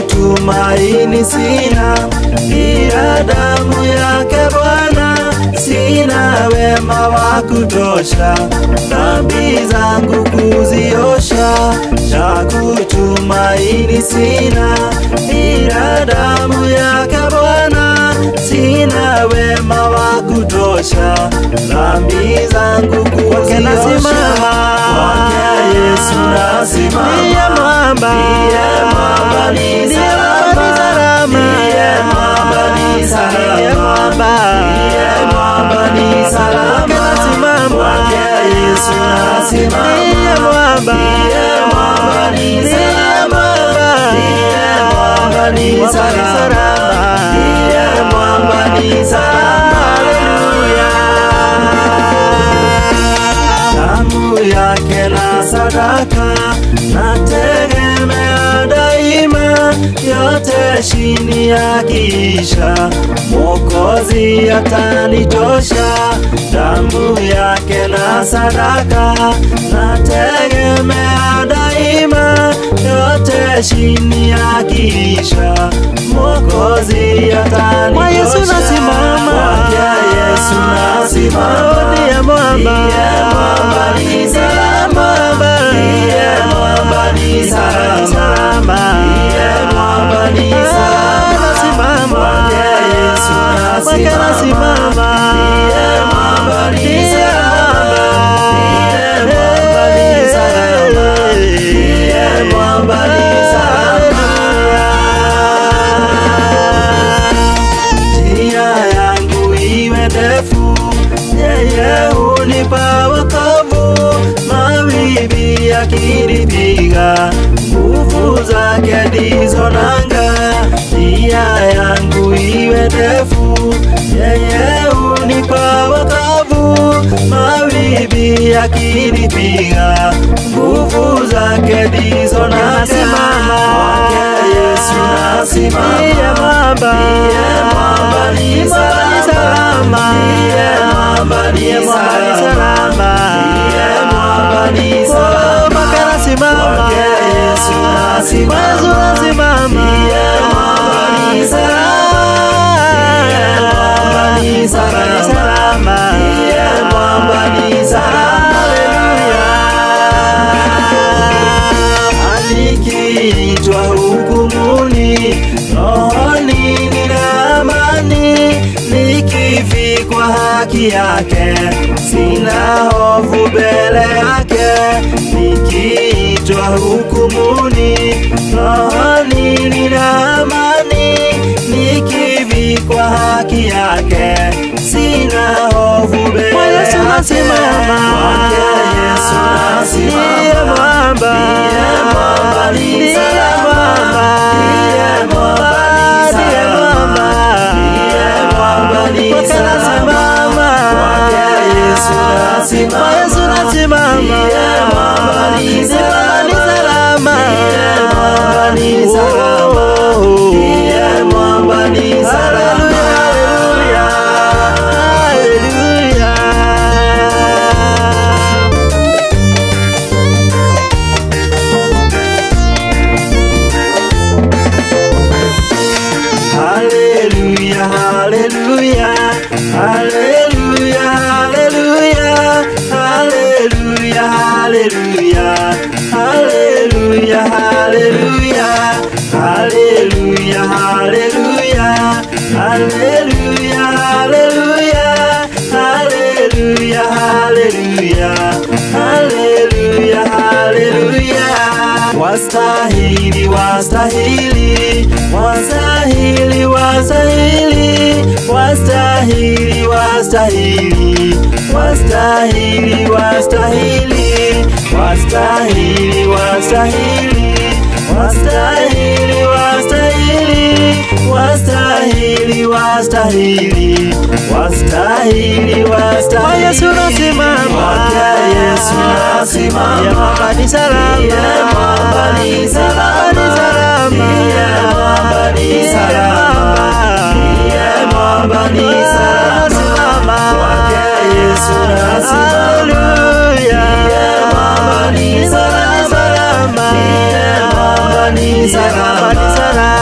kutumaini sina, ila damu yake Bwana. Sina wema wa kutosha, dhambi zangu kuziosha. Cha kutumaini sina, ila damu yake Bwana. Sina wema wa kutosha, dhambi zangu kuziosha. Kwake Yesu nasimama, Ndiye mwamba, ndiye mwamba ni salama, ndiye mwamba ni salama, ndiye mwamba ni salama. Kwake Yesu nasimama, Ndiye mwamba, ndiye mwamba ni salama, ndiye mwamba ni salama, ndiye mwamba ni salama. Haleluya. Damu yake na sadaka nategemea daima, yote chini yakiisha, Mwokozi atanitosha. Damu yake na sadaka nategemea daima, yote chini yakiisha, Mwokozi atanitosha. Kwa Yesu nasimama. Kwake Yesu nasimama, Ndiye mwamba, ndiye mwamba ni salama, ndiye mwamba ni salama, ndiye mwamba ni salama. Kwake Yesu nasimama, ndiye mwamba ni salama, ndiye mwamba ni salama, ndiye mwamba ni salama. Njia yangu iwe ndefu, yeye hunipa wokovu. Mawimbi yakinipiga, nguvu zake ndizo nanga. Njia yangu iwe ndefu, yeye hunipa wokovu. Mawimbi yakinipiga, nguvu zake ndizo nanga. Kwake Yesu nasimama, Ndiye mwamba, ndiye mwamba ni salama, ndiye mwamba ni salama, ndiye mwamba ni salama. Kwake nasimama, Kwake Yesu nasimama, ndiye mwamba ni salama, ndiye mwamba ni salama, ndiye mwamba ni salama. Nikiitwa hukumuni, rohoni nina amani. Nikivikwa haki yake, sina hofu mbele yake. Nikiitwa hukumuni, rohoni nina amani. Nikivikwa haki yake, sina hofu mbele Kwa Yesu yake. nasimama. Kwake Yesu nasimama, Ndiye mwamba, ndiye mwamba ni salama, ndiye mwamba ni salama, ndiye mwamba ni salama. Kwake Yesu Kwa Yesu nasimama, nasimama, ndiye mwamba ni salama, ndiye mwamba ni salama, ndiye mwamba ni salama. Haleluya, haleluya. Haleluya, haleluya, haleluya, haleluya, haleluya, haleluya, haleluya, haleluya, haleluya, haleluya, haleluya, haleluya, haleluya, haleluya, haleluya. Wastahili, wastahili, wastahili, wastahili, wastahili, wastahili, wastahili, wastahili, wastahili, wastahili, wastahili, wastahili, wastahili, wastahili, wastahili, wastahili. Kwa Yesu nasimama. Kwake Yesu nasimama. Ndiye mwamba ni salama. Ndiye mwamba ni salama. Ndiye mwamba ni salama. Ndiye mwamba ni salama. Kwake Yesu nasimama. Haleluya. Ndiye mwamba ni salama. Ndiye mwamba ni salama.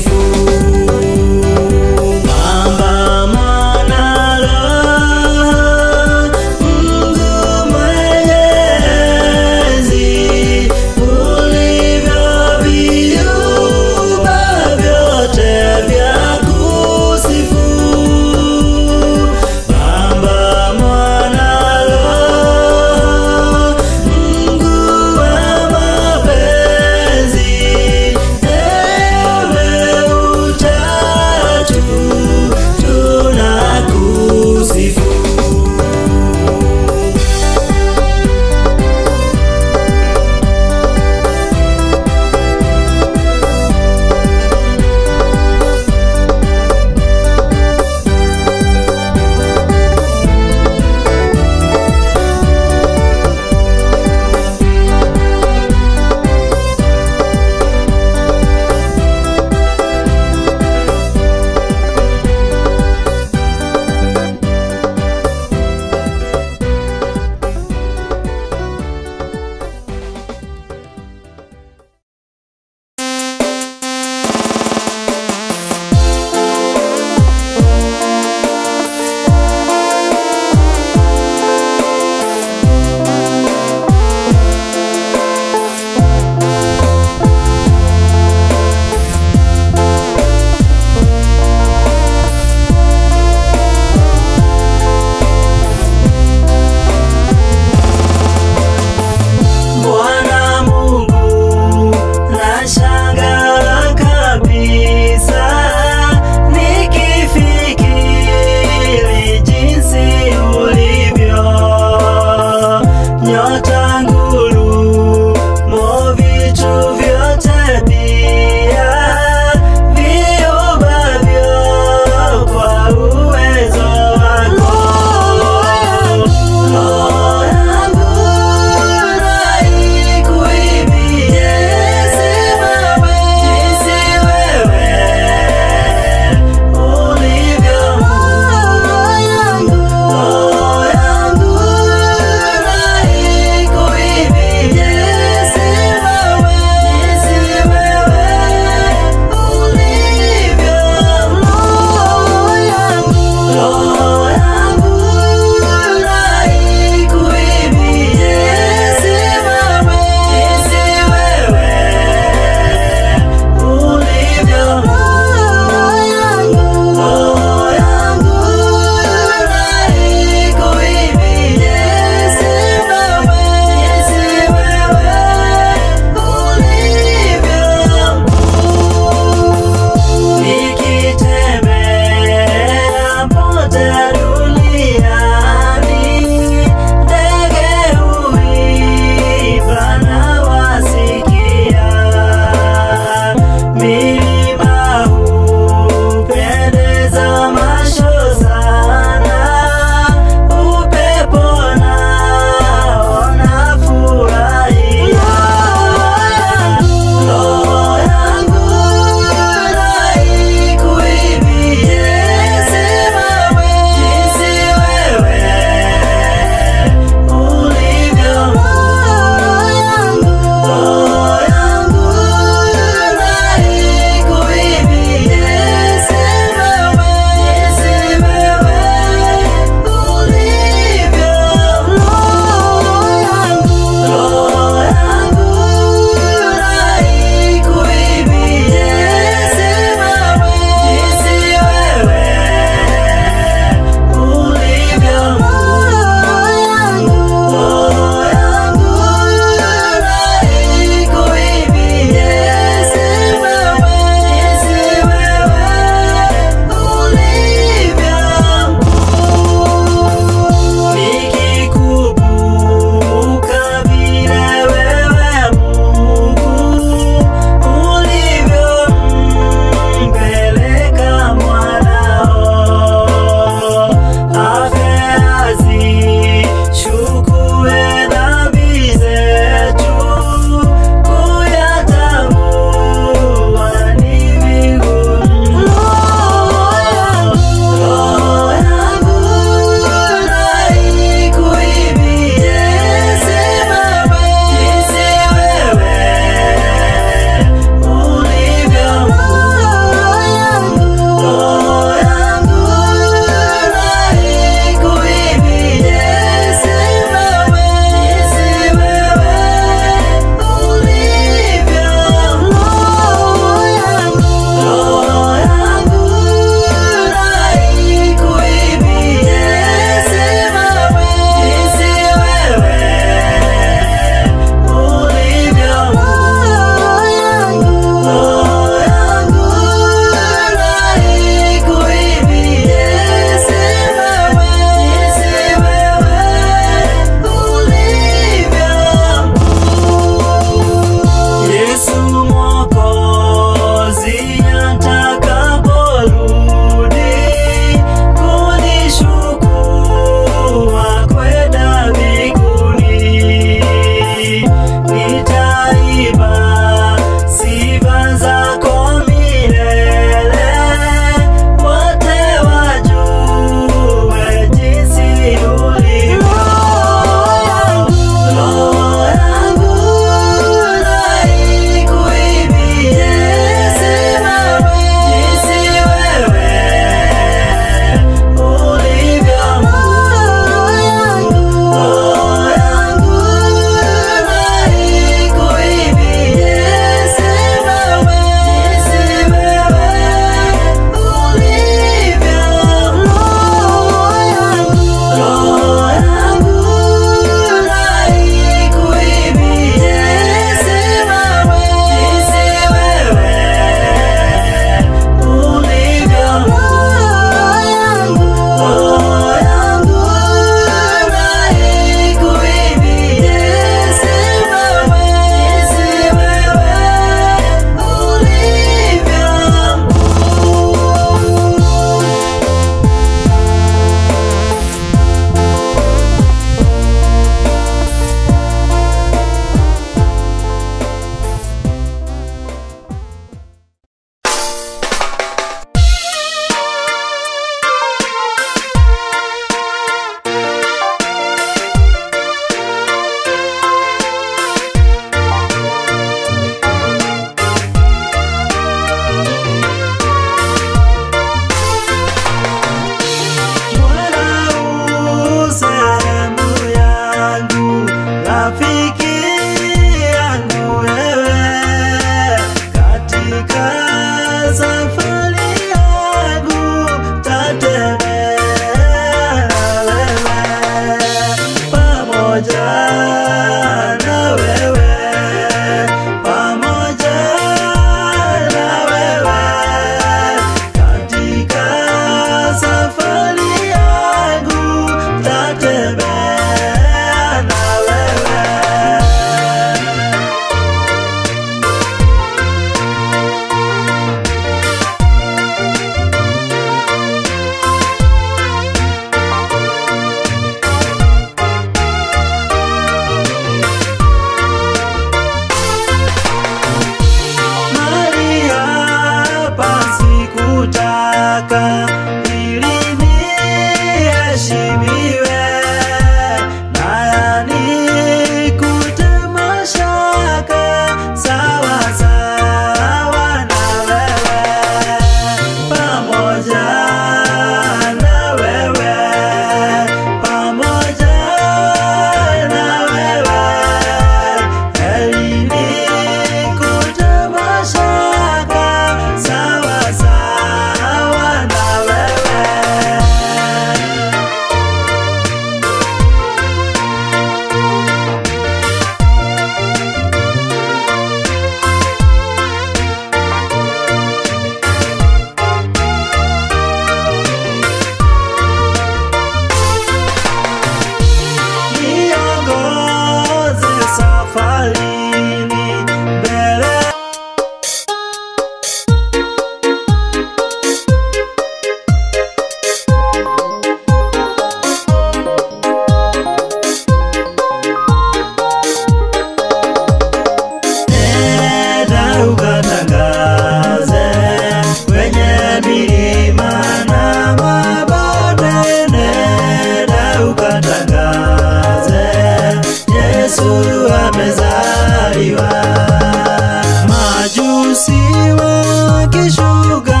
Majusi wakishuka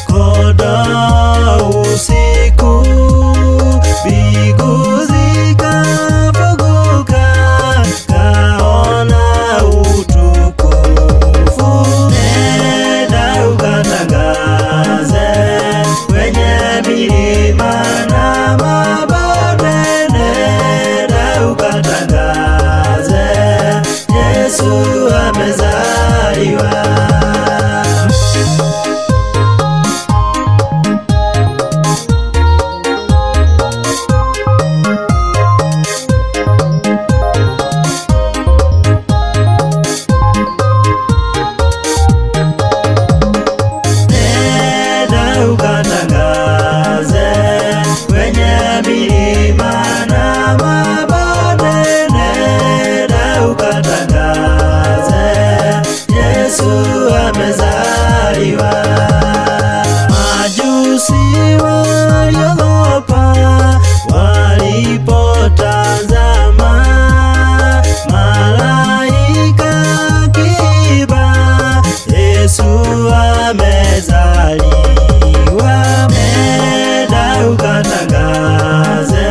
kondoo usiku, mbingu zikafunguka, kaona utukufu. Nenda ukatangaze kwenye milima na mabonde, nenda ukatangaze Yesu amezaliwa. Nenda ukatangaze kwenye milima na mabonde, nenda ukatangaze Yesu amezaliwa. Majusi waliogopa walipotazama malaika akiimba, Yesu amezaliwa. Nenda ukatangaze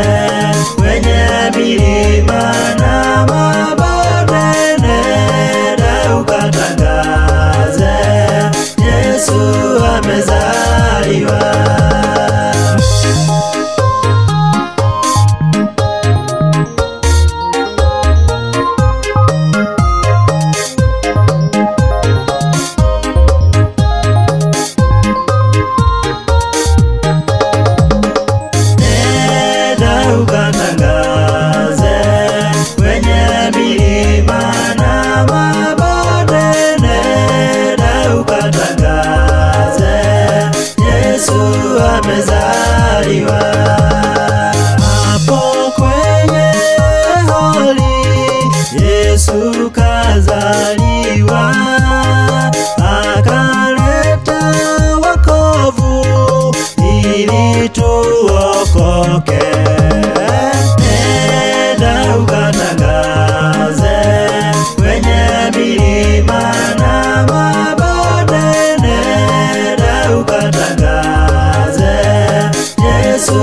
kwenye milima na mabonde, nenda ukatangaze Yesu amezaliwa. Nenda ukatangaze kwenye milima na mabonde, nenda ukatangaze Yesu amezaliwa. Hapo kwenye holi Yesu kazaliwa, akaleta wokovu ili tuokoke. Nenda ukatangaze kwenye milima na mabonde, nenda ukatangaze Yesu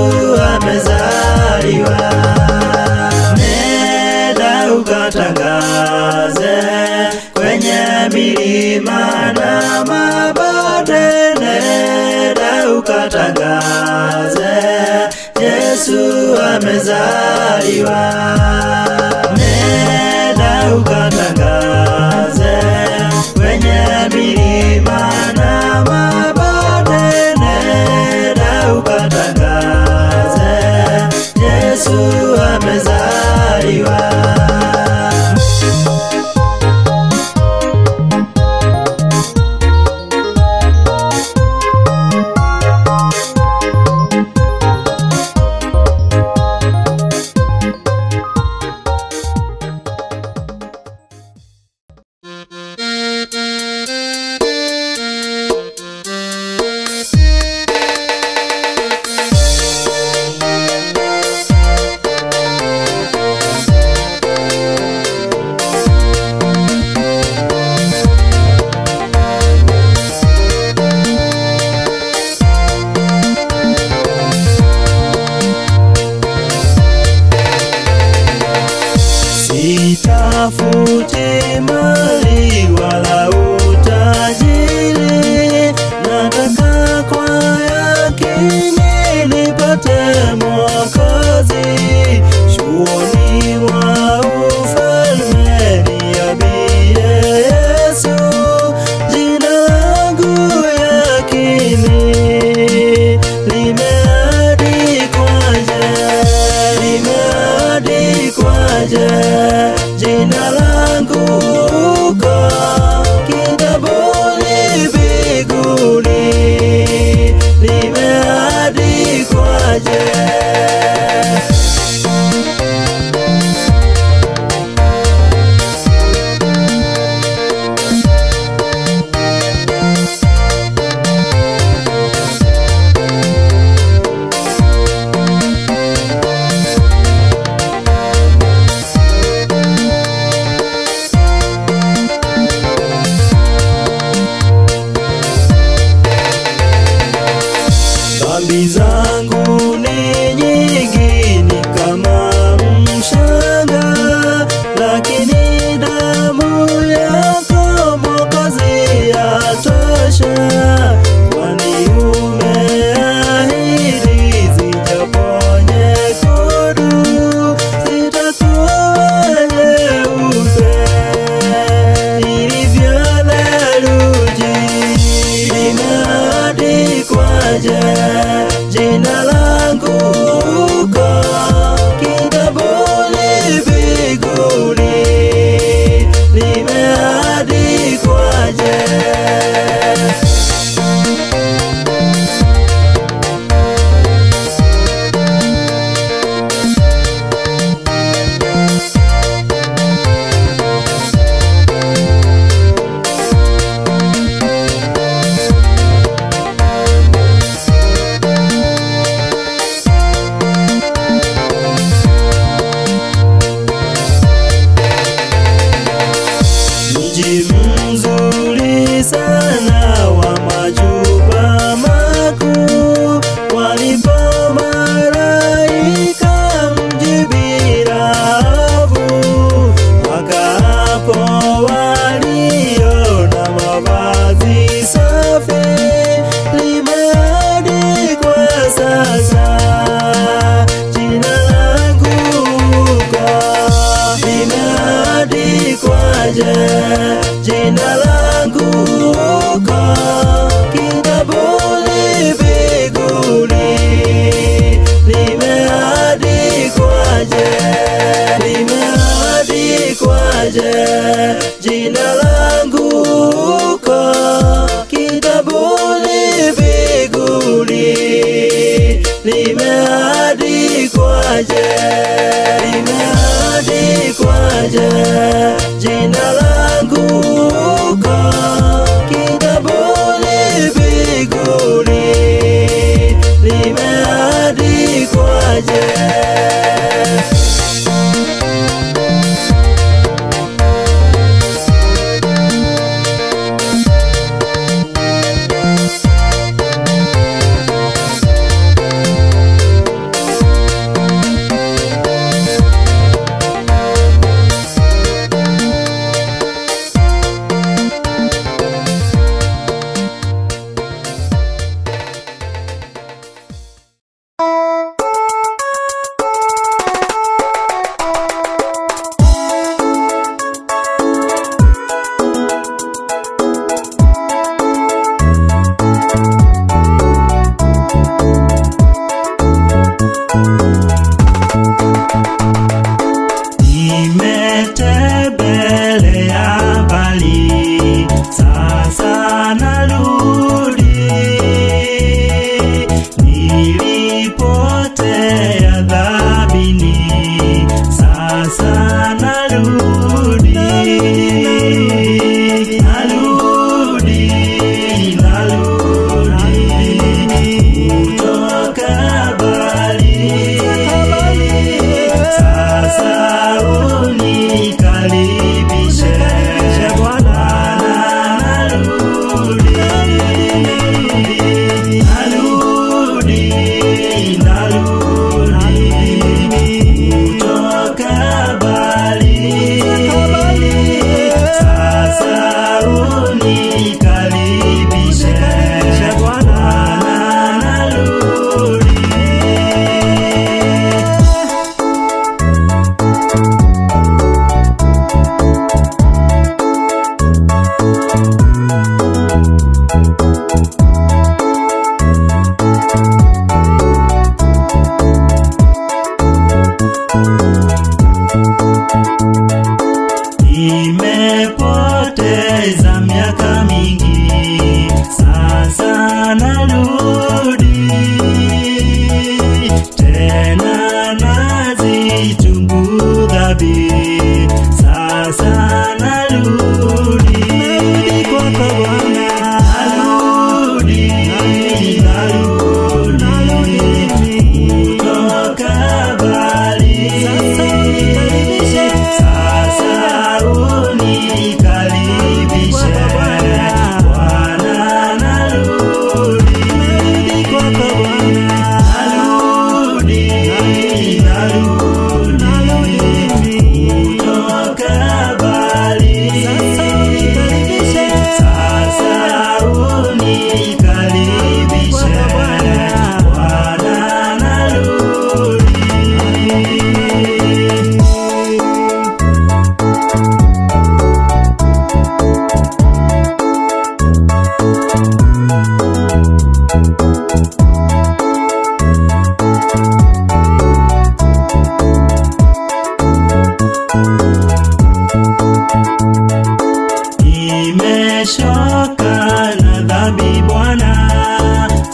amezaliwa. Nenda ukatangaze kwenye milima na mabonde, nenda ukatangaze Yesu amezaliwa. Nenda ukatangaze kwenye milima na mabonde, nenda ukatangaze Yesu amezaliwa. mzuri sana wa majumba makuu, walipo malaika mji bila hofu, wakaapo walio na mavazi safi, limeandikwa sasa jina langu huko. Limeandikwaje jina langu huko kitabuni mbinguni? Limeandikwaje, limeandikwaje jina langu huko kitabuni mbinguni? Limeandikwaje, limeandikwaje jina langu huko kitabuni mbinguni? Limeandikwaje? Nimetembelea mbali, sasa narudi. Nilipotea dhambini, sasa narudi. Narudi, narudi kutoka mbali. Sasa unikaribishe Bwana, narudi, narudi, narudi kutoka mbali. Sasa unikaribishe Bwana, narudi. Nimepoteza miaka mingi, sasa narudi. Tena nazichungu dhambi, sasa narudi. Narudi kwako Bwana, narudi, narudi kutoka mbali. Sasa unikaribishe Bwana, narudi, narudi kwako Bwana, narudi, narudi kutoka mbali. Sasa unikaribishe Bwana, narudi. Nimechoka na dhambi Bwana,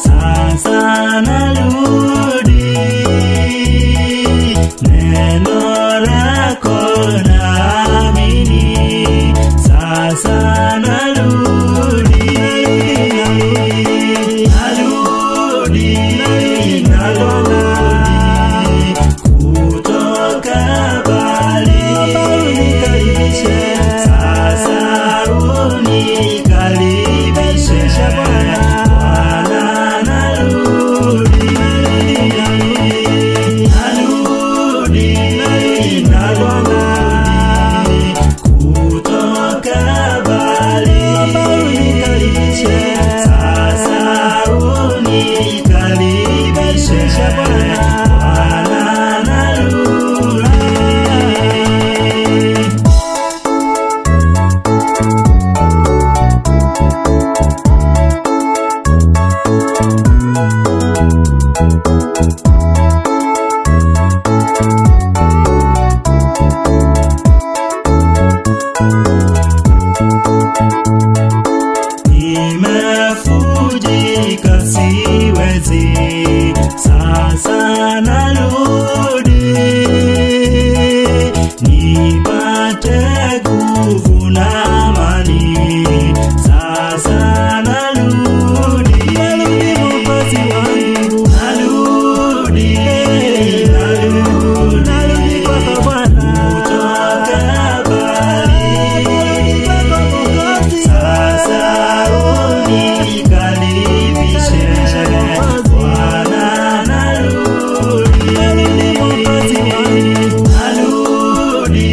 sasa narudi. Neno lako naamini, sasa narudi. Narudi, narudi kutoka mbali. Sasa nipate nguvu na amani. Sasa narudi, Narudi Mwokozi wangu. Narudi, narudi, Narudi kwako Bwana. kutoka mbali. Narudi kwako Mwokozi. Sasa unikaribishe Bwana, narudi, Narudi Mwokozi wangu. narudi,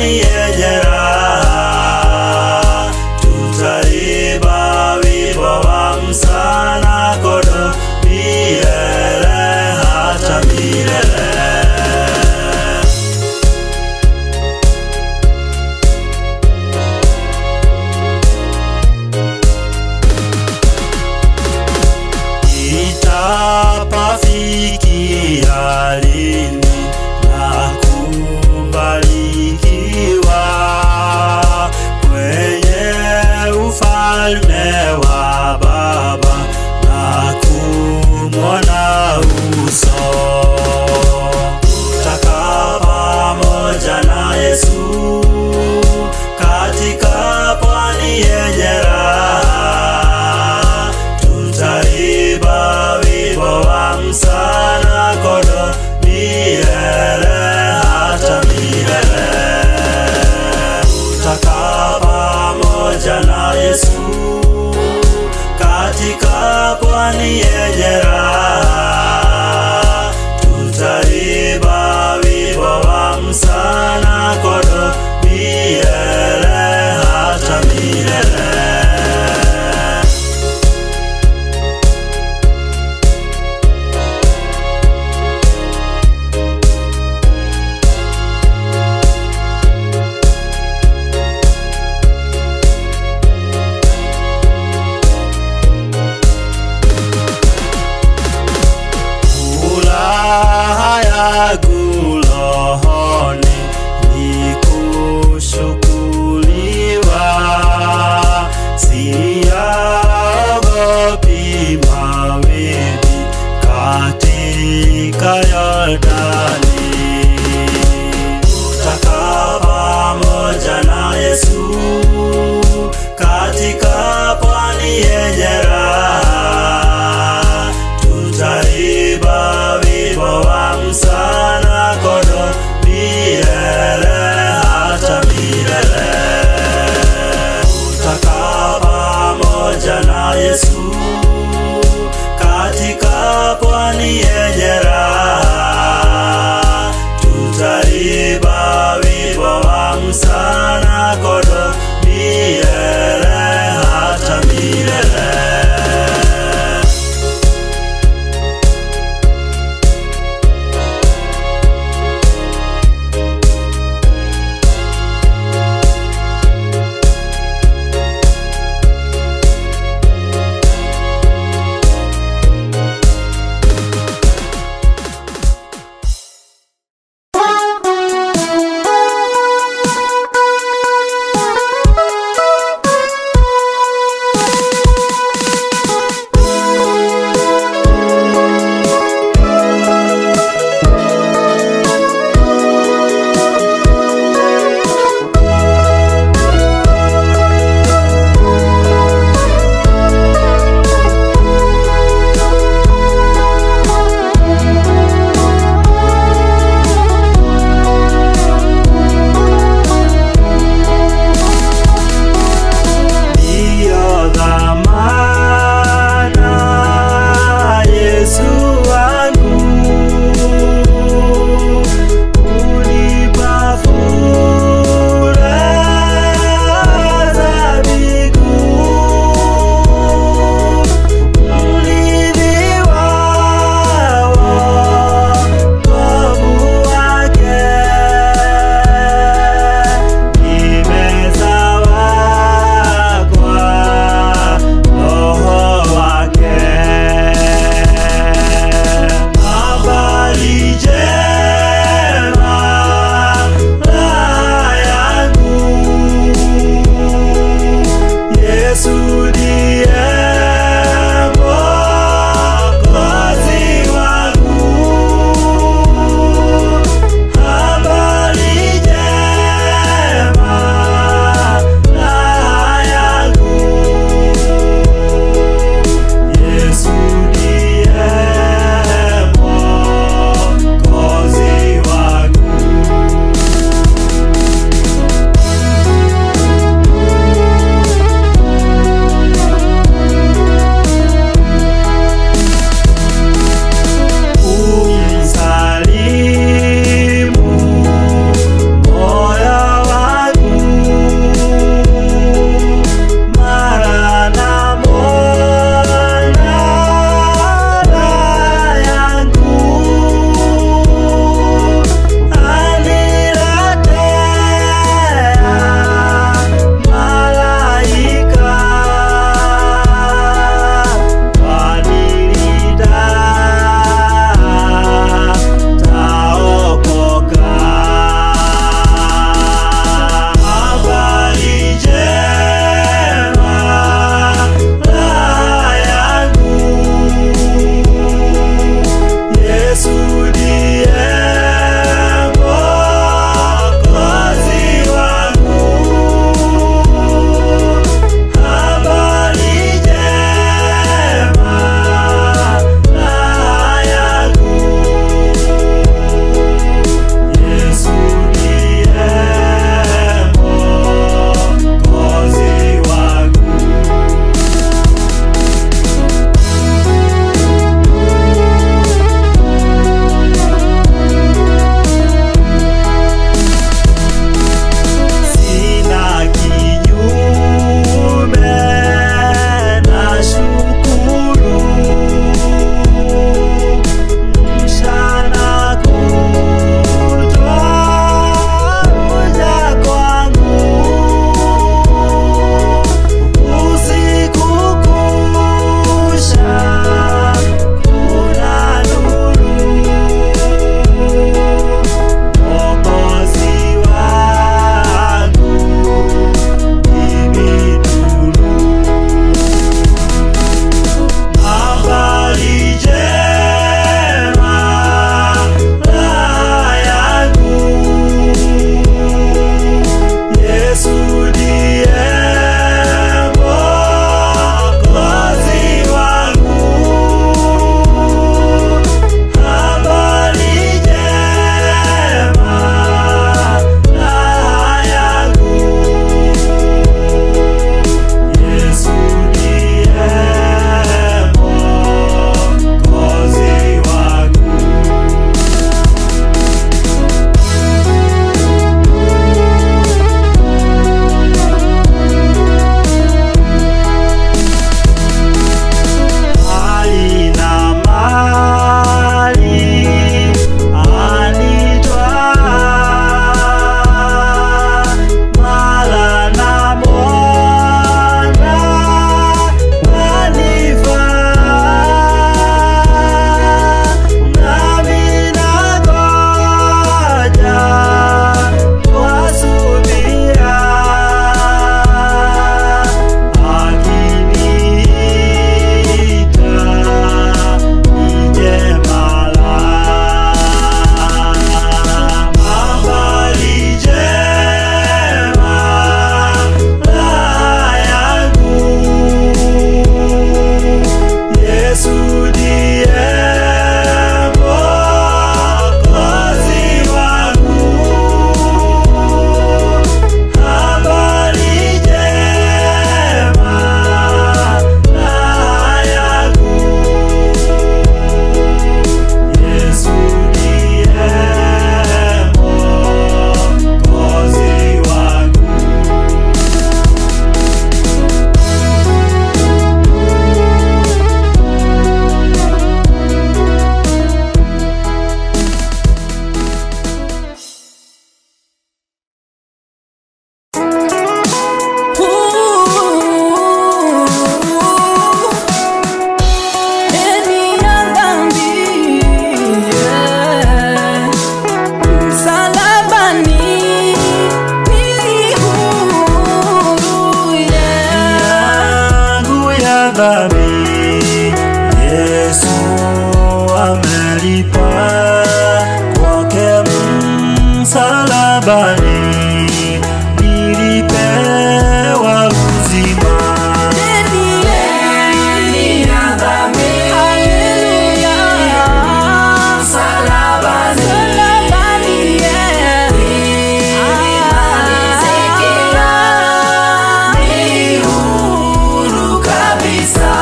Amani yenye raha. Tutaimba wimbo wa msana kondoo milele hata milele. Itapafikia lini na kubarikiwa dhambi Yesu amelipa kwake msalabani, nilipewa uzima. Deni ya dhambi, haleluya, msalabani, ilimalizikia, ni huru kabisa.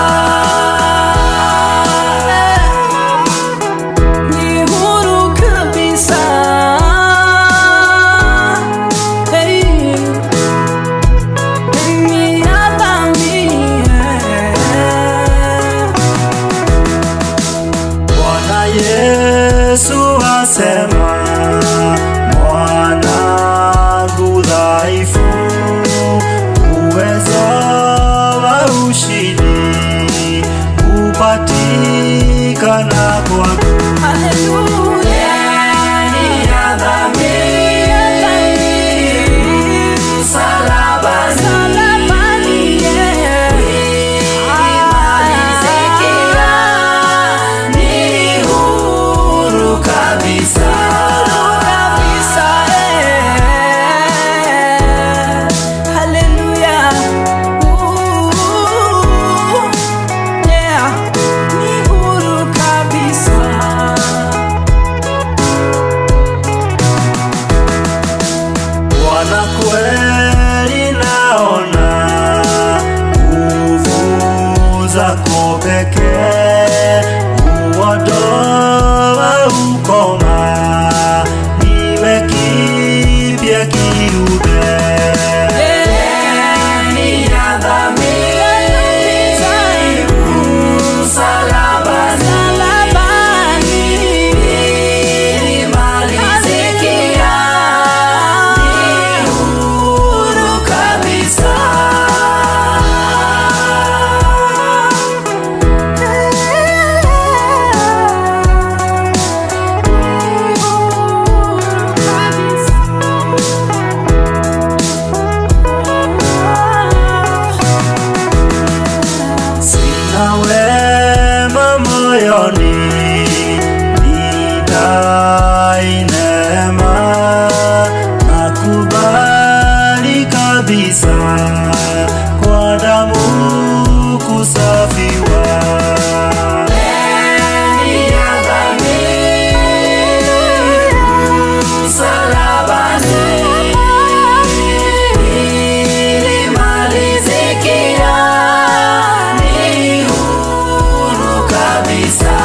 Ni huru kabisa. Hey. Deni ya dhambi, Bwana Yesu asema, mwanangu dhaifu, uwezo wa ushindi hupatikana kwangu. Haleluya. Deni ya dhambi, msalabani, Msalabani, yeah. ilimalizikia, ni huru kabisa. Kabisa, eh. Haleluya. Ooh, yeah. Ni huru kabisa. Bwana kweli naona nguvu zako pekee huondoa ukoma, niwe kipya kiumbe. Deni ya dhambi, msalabani, ilimalizikia, ni huru kabisa. Sina wema moyoni, nidai neema, nakubali kabisa kwa damu kusafiwa. Deni ya dhambi, msalabani, ilimalizikia, ni huru kabisa.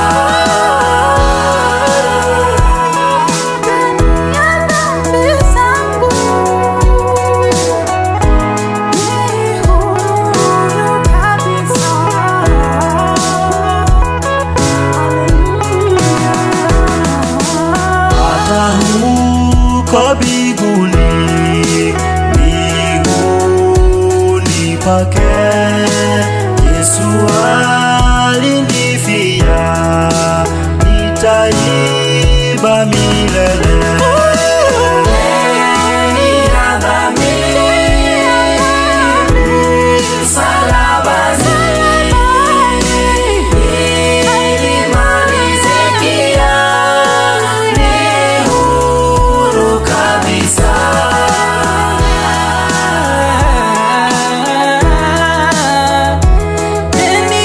Hata huko mbinguni, mbinguni pake Yesu alinifia, nitaiba milele. Deni ya dhambi, msalabani, ilimalizikia, ni huru kabisa. Deni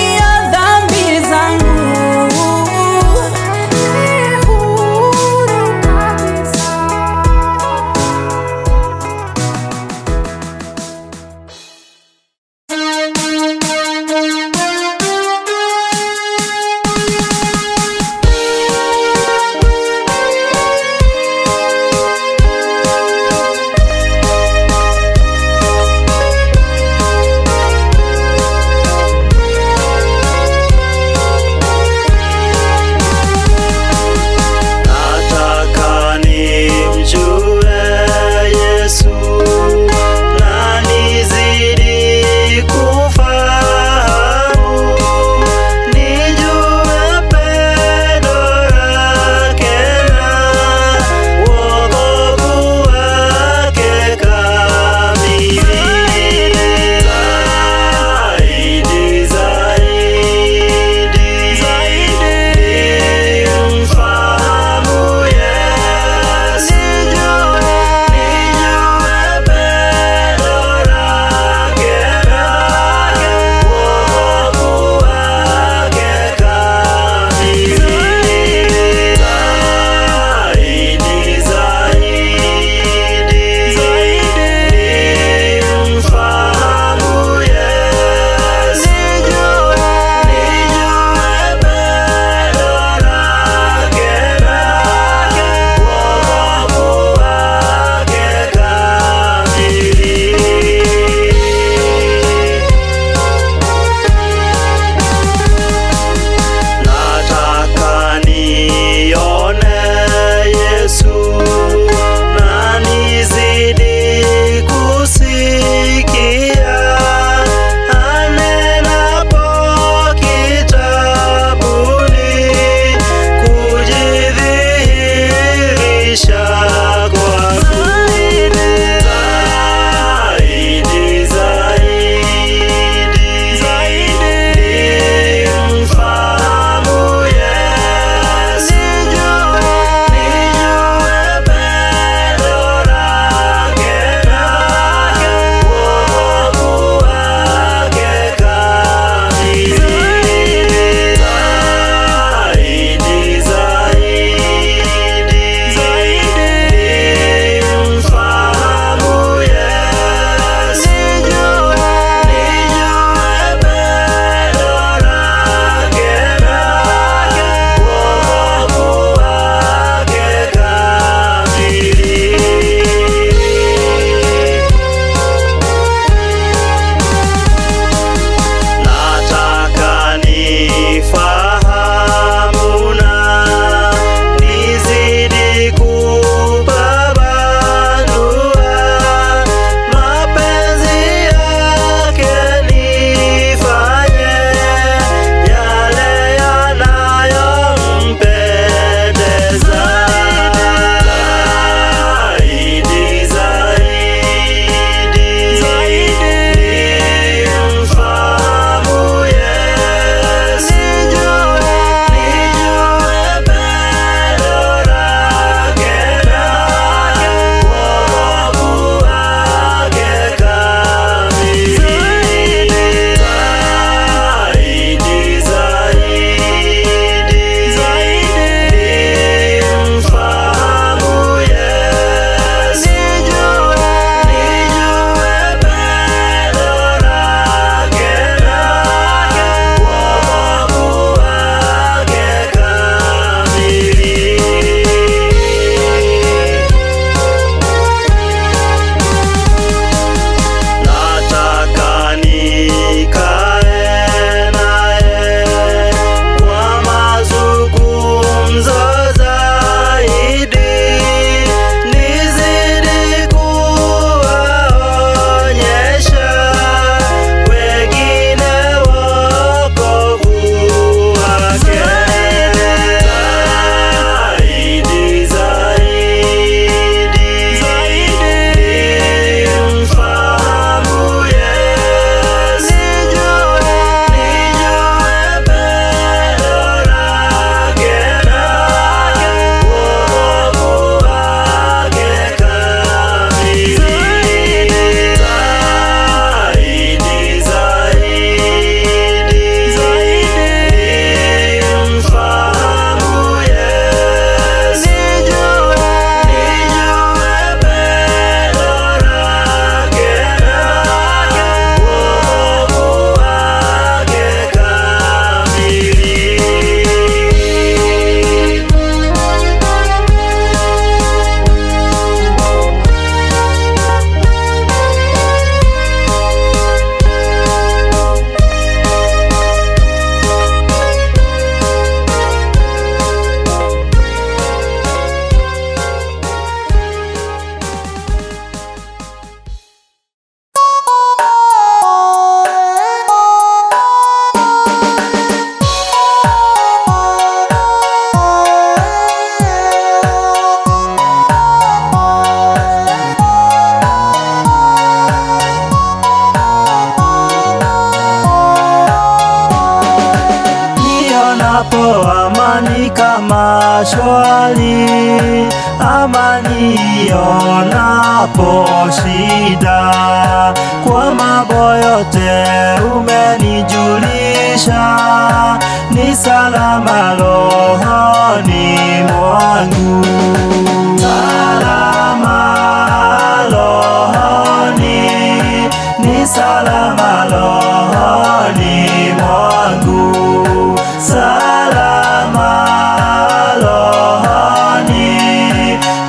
kama shwari, amani ionapo shida. Kwa mambo yote umenijulisha, ni salama rohoni mwangu. Salama rohoni, ni salama rohoni mwangu. Salama rohoni,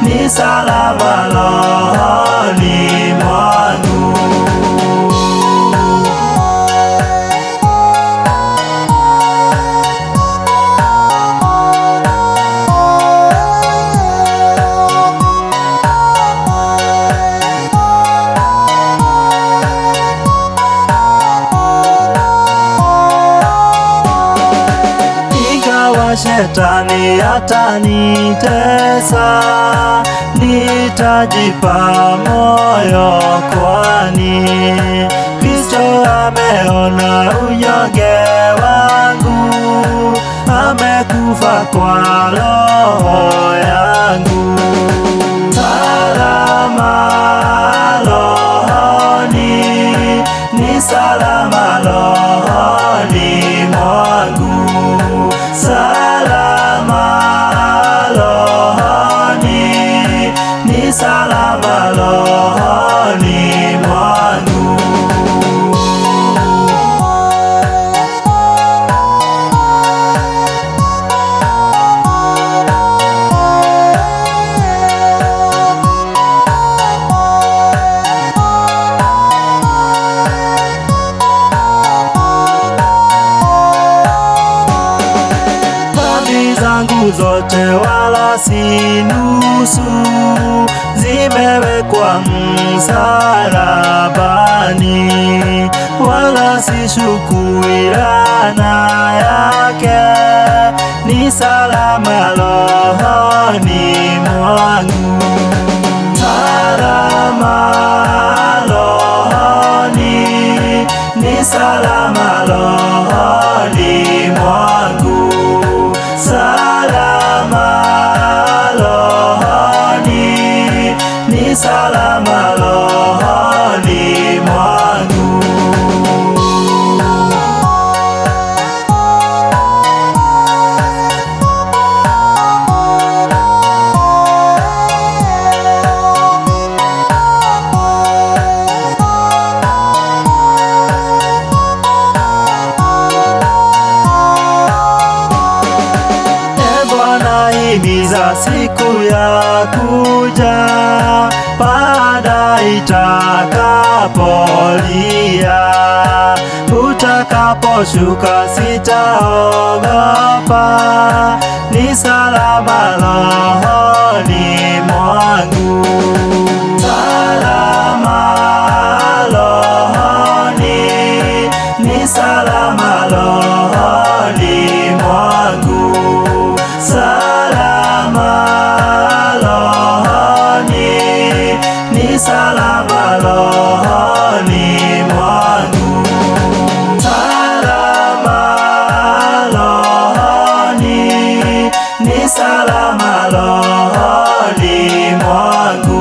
ni salama rohoni mwangu. Shetani atanitesa, nitajipa moyo, kwani Kristo ameona unyonge wangu, amekufa kwa roho yangu. Salama rohoni, ni salama rohoni mwangu. Salama rohoni, ni salama rohoni mwangu. Zangu zote wala si nusu, zimewekwa msalabani, wala si shuku laana yake, ni salama rohoni mwangu. Salama rohoni, ni salama rohoni mwangu. Salama rohoni, ni salama rohoni mwangu. Himiza siku ya kuja, baada itakapolia, utakaposhuka sitaogopa, ni salama rohoni mwangu. Salama rohoni, ni salama rohoni mwangu. Salama rohoni, ni salama rohoni mwangu. Salama rohoni, ni salama rohoni mwangu.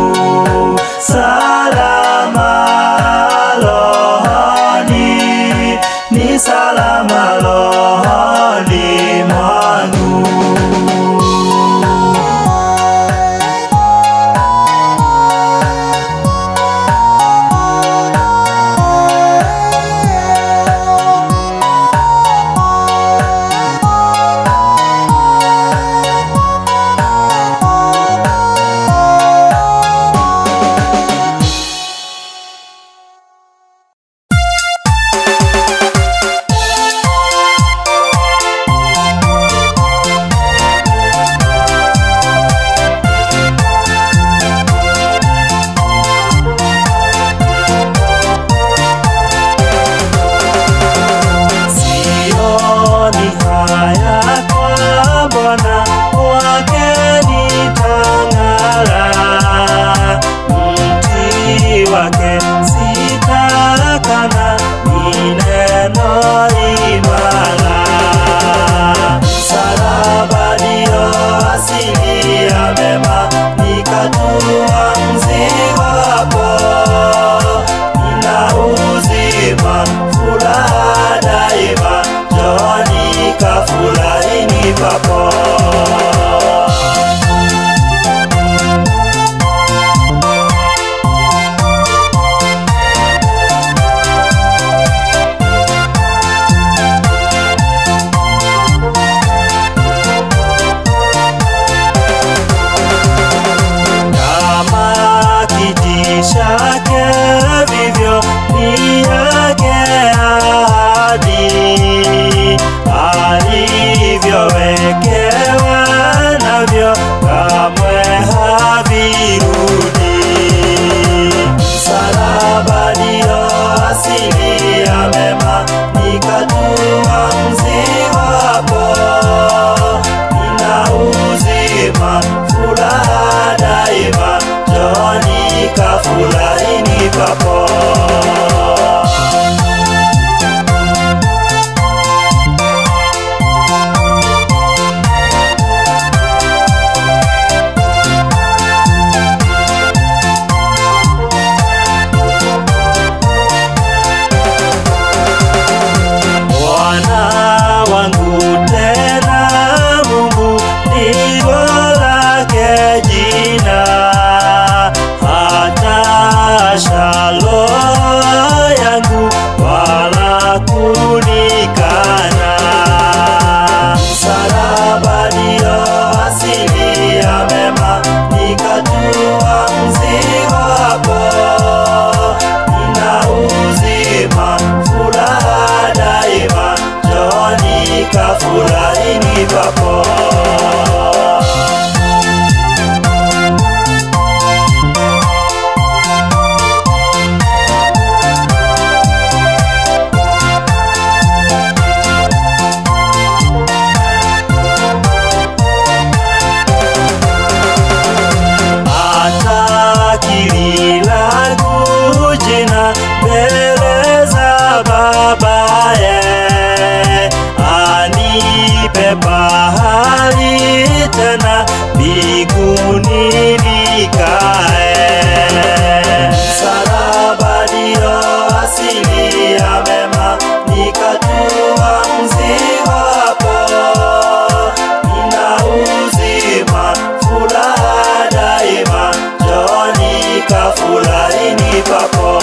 Salama tena mbinguni nikae. Msalaba ndio asili ya mema, nikatua mzigo hapo. Nina uzima, furaha daima, njooni kafurahini papo.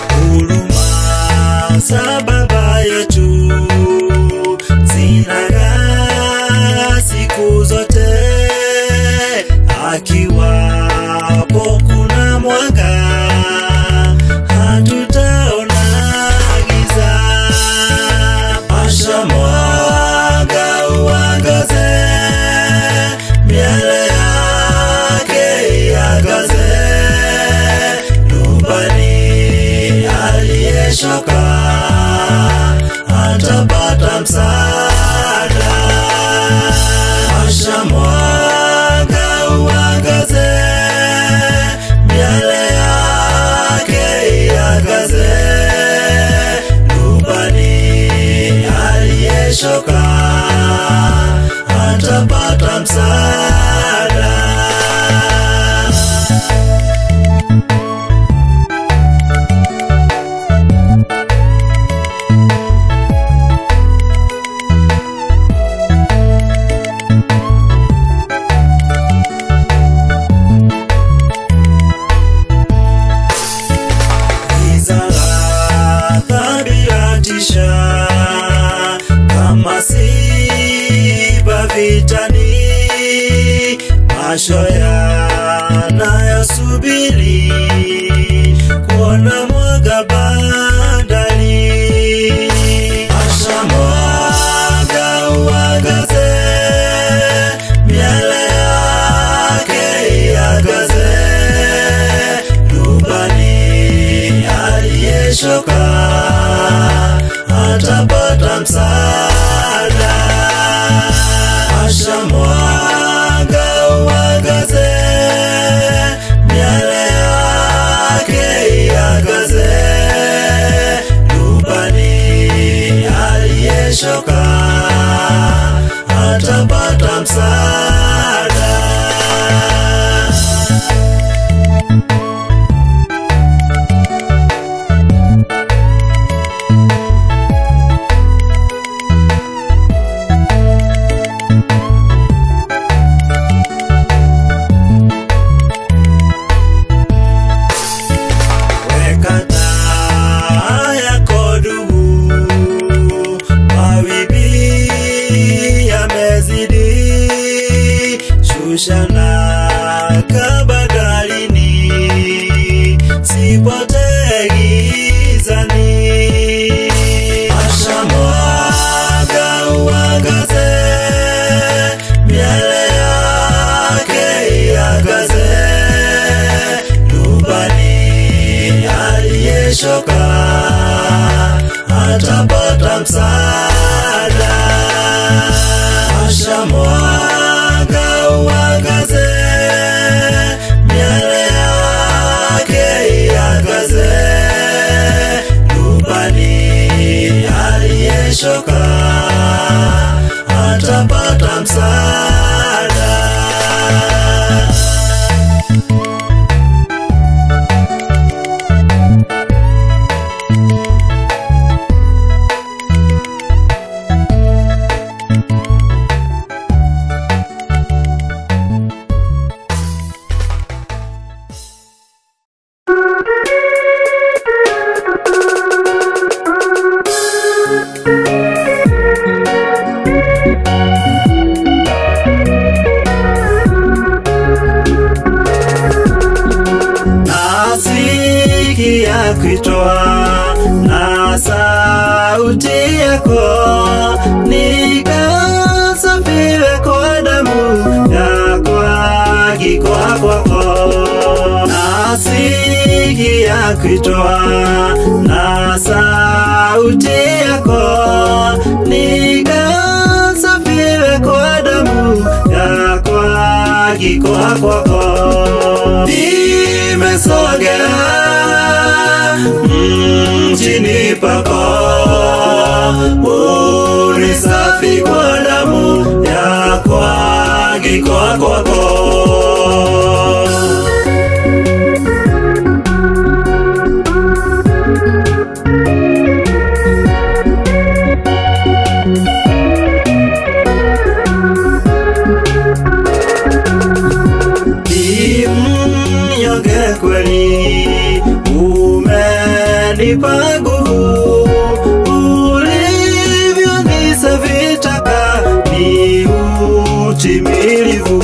Huruma za Baba yetu zinang'aa siku zote, akiwapo kuna mwanga, hatutaona giza. Asha mwanga uangaze, miale yake iangaze, rubani aliyeshuka atapata msaada. Asha mwanga uangaze, miale yake iangaze, rubani aliyeshuka atapata msaada. Giza la dhambi latisha, kama simba vitani, macho yanayosubiri kuona mwanga bandari. Asha mwanga uangaze, miale yake iangaze, rubani aliyeshuka atapata msaada. Asha mwanga uangaze, kuitoa na sauti yako, nikasafiwe kwa damu yako agikwa kwako. Nimesogea mjini pako, unisafi kwa damu yako agikwa kwako. Mnyonge kweli, umenipa nguvu, ulivyonisafi taka ni utimilivu.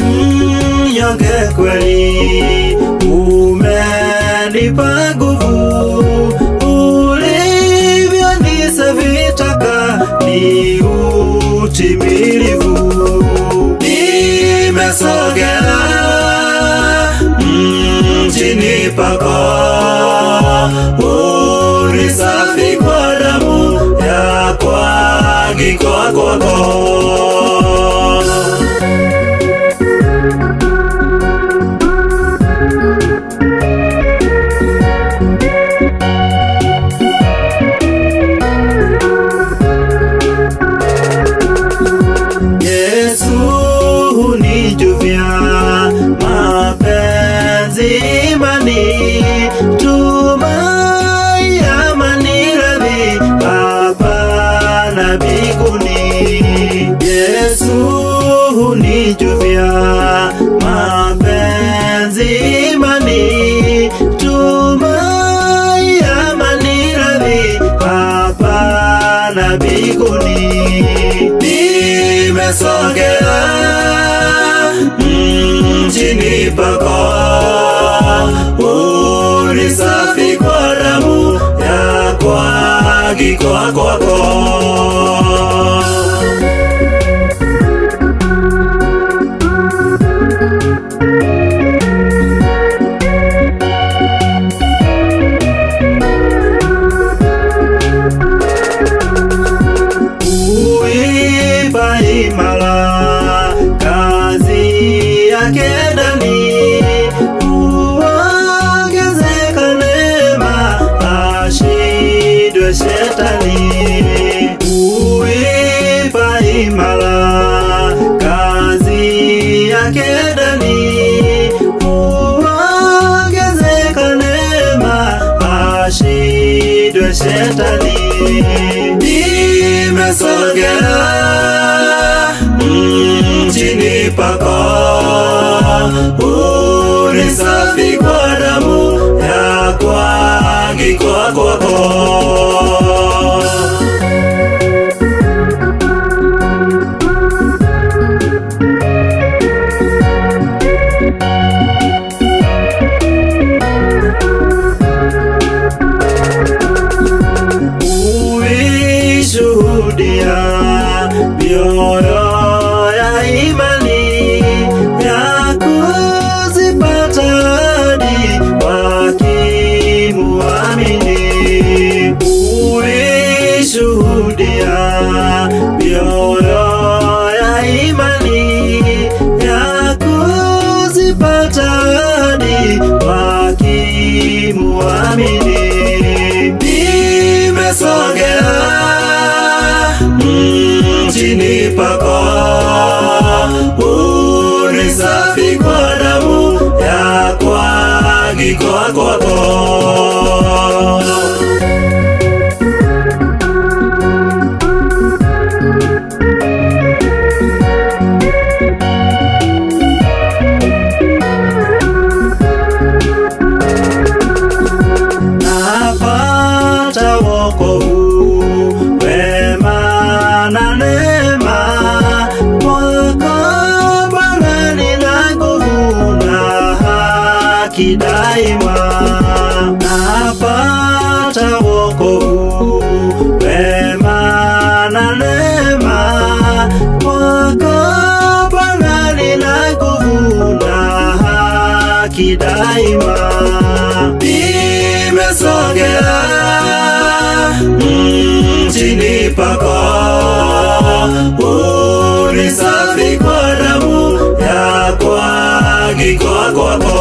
Mnyonge kweli, umenipa nguvu, ulivyonisafi taka ni utimilivu. Nimesogea mjini pako, unisafi kwa damu yako agikwa kwako. Yesu hunijuvia mapenzi imani, tumai amani radhi hapa na mbinguni. Yesu hunijuvia mapenzi imani, tumai amani radhi hapa na mbinguni. Nimesogea mjini pako, unisafi kwa damu yako agikwa kwako. Uipa imara kazi yake ndani, uongezeka neema ashindwe shetani. Uipa imara kazi yake ndani, uongezeka neema ashindwe shetani. Nimesogea mjini pako, unisafi kwa damu yako agikwa kwako. Uishuhudia mioyo ya imani ya kuzipata hadi wakimuamini. Uishuhudia mioyo ya imani ya kuzipata hadi wakimuamini. Nimesogea mjini pako, unisafi kwa damu yako agikwa kwako. Napata wokovu, wema na neema, pako, unisafi kwa damu ya kuagikwa kwako.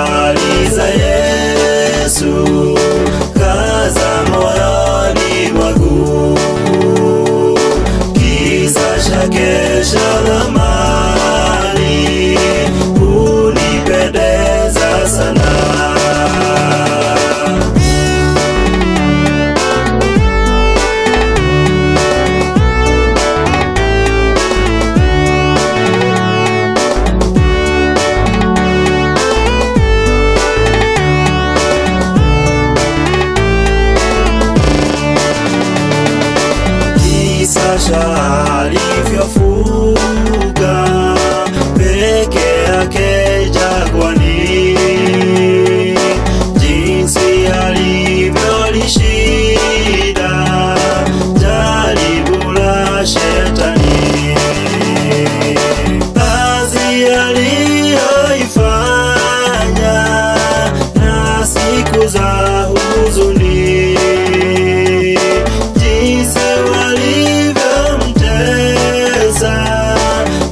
Habari za Yesu, kaza moyoni mwangu, kisa chake cha thamani hunipendeza sana. Kisa alivyofuga peke yake jangwani, jinsi alivyolishinda jaribu la shetani, kazi aliyoifanya na siku za huzuni, jinsi walivyomtesa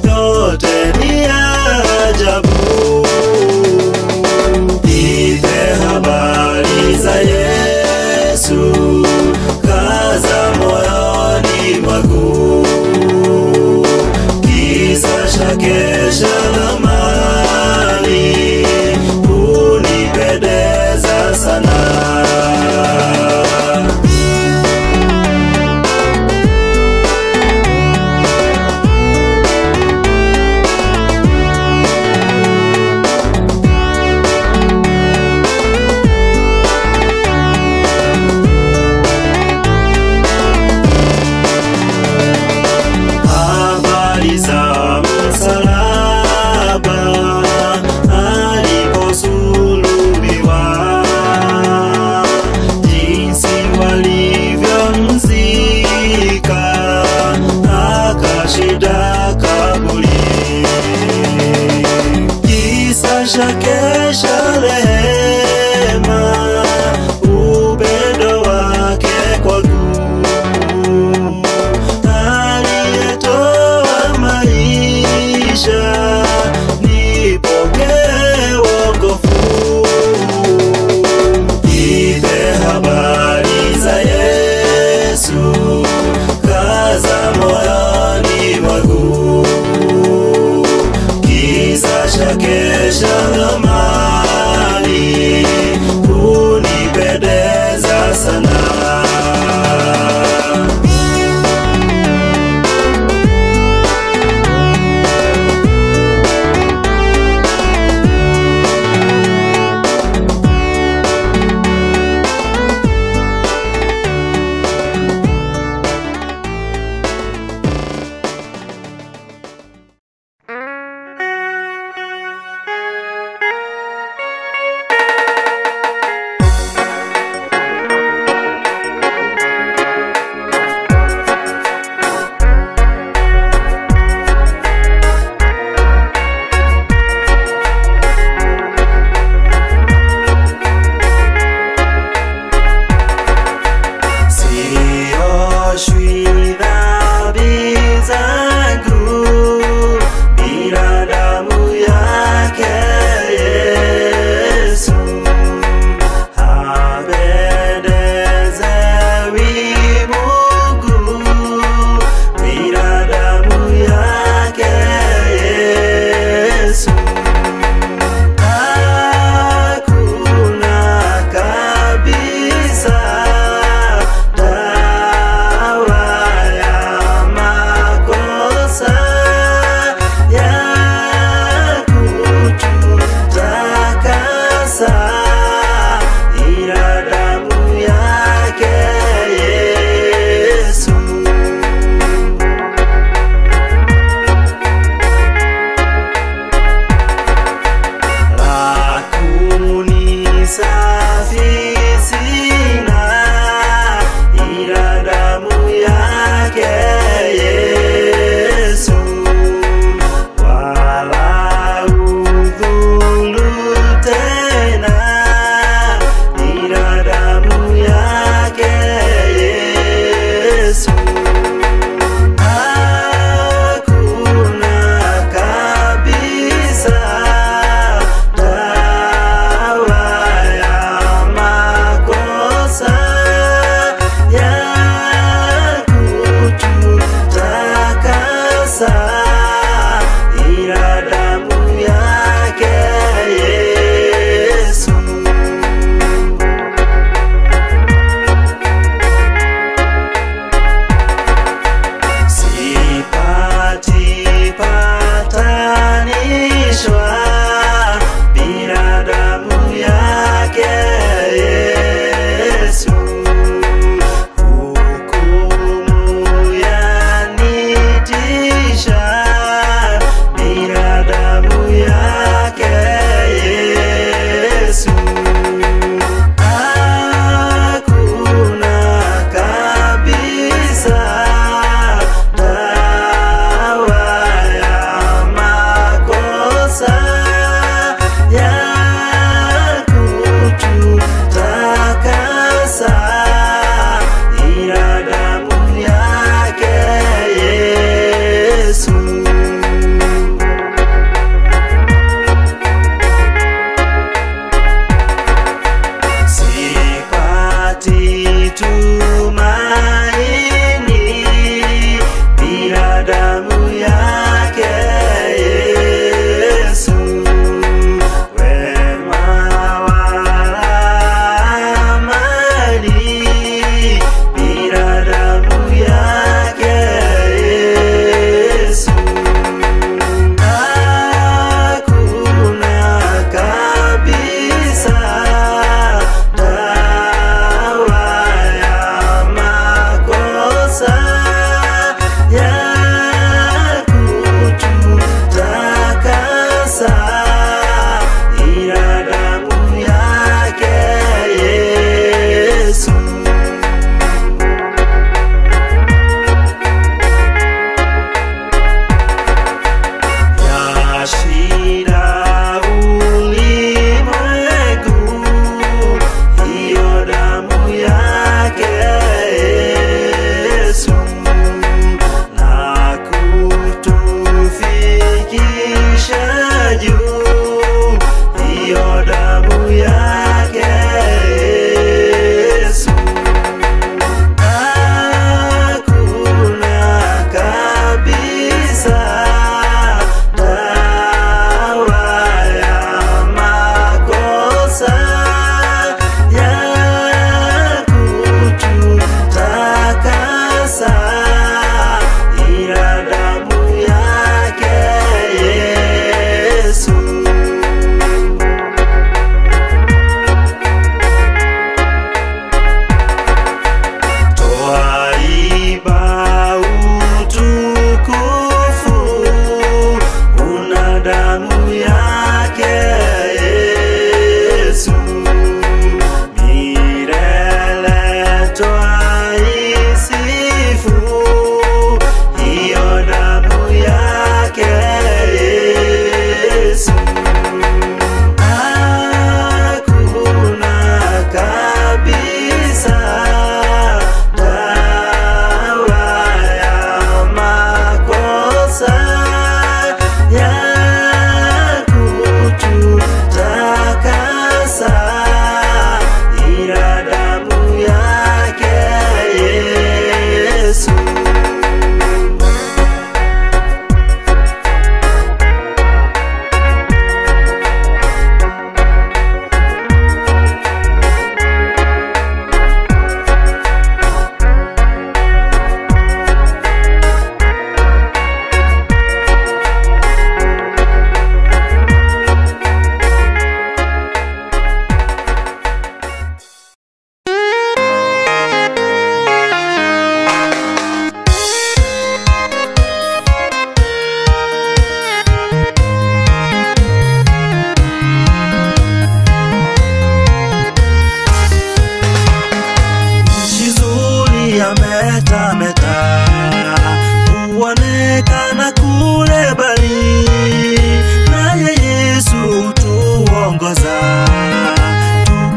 yote ni ajabu. Nipe habari za Yesu, kaza moyoni mwangu, kisa chake cha thamani hunipendeza sana. Habari za msalaba aliposulubiwa, jinsi walivyomzika akashinda kaburi, kisa chake cha rehema, upendo wake kwangu, aliyetoa maisha nipokee wokovu. Nipe habari za Yesu, kaza moyoni mwangu, kisa chake cha thamani hunipendeza sana.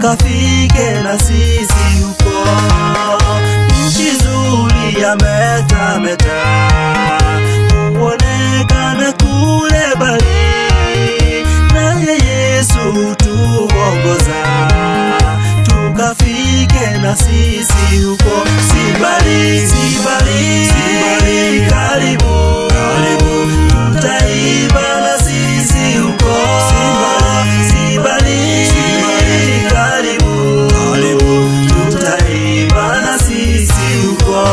Tukafike na sisi huko, nchi nzuri ya meta meta, huonekana kule mbali, naye Yesu tuongoza, tukafike na sisi huko. Si mbali, si mbali, si mbali, karibu, karibu, tutaimba na sisi huko. Si mbali, si mbali, si mbali, karibu, karibu, tutaimba na sisi huko.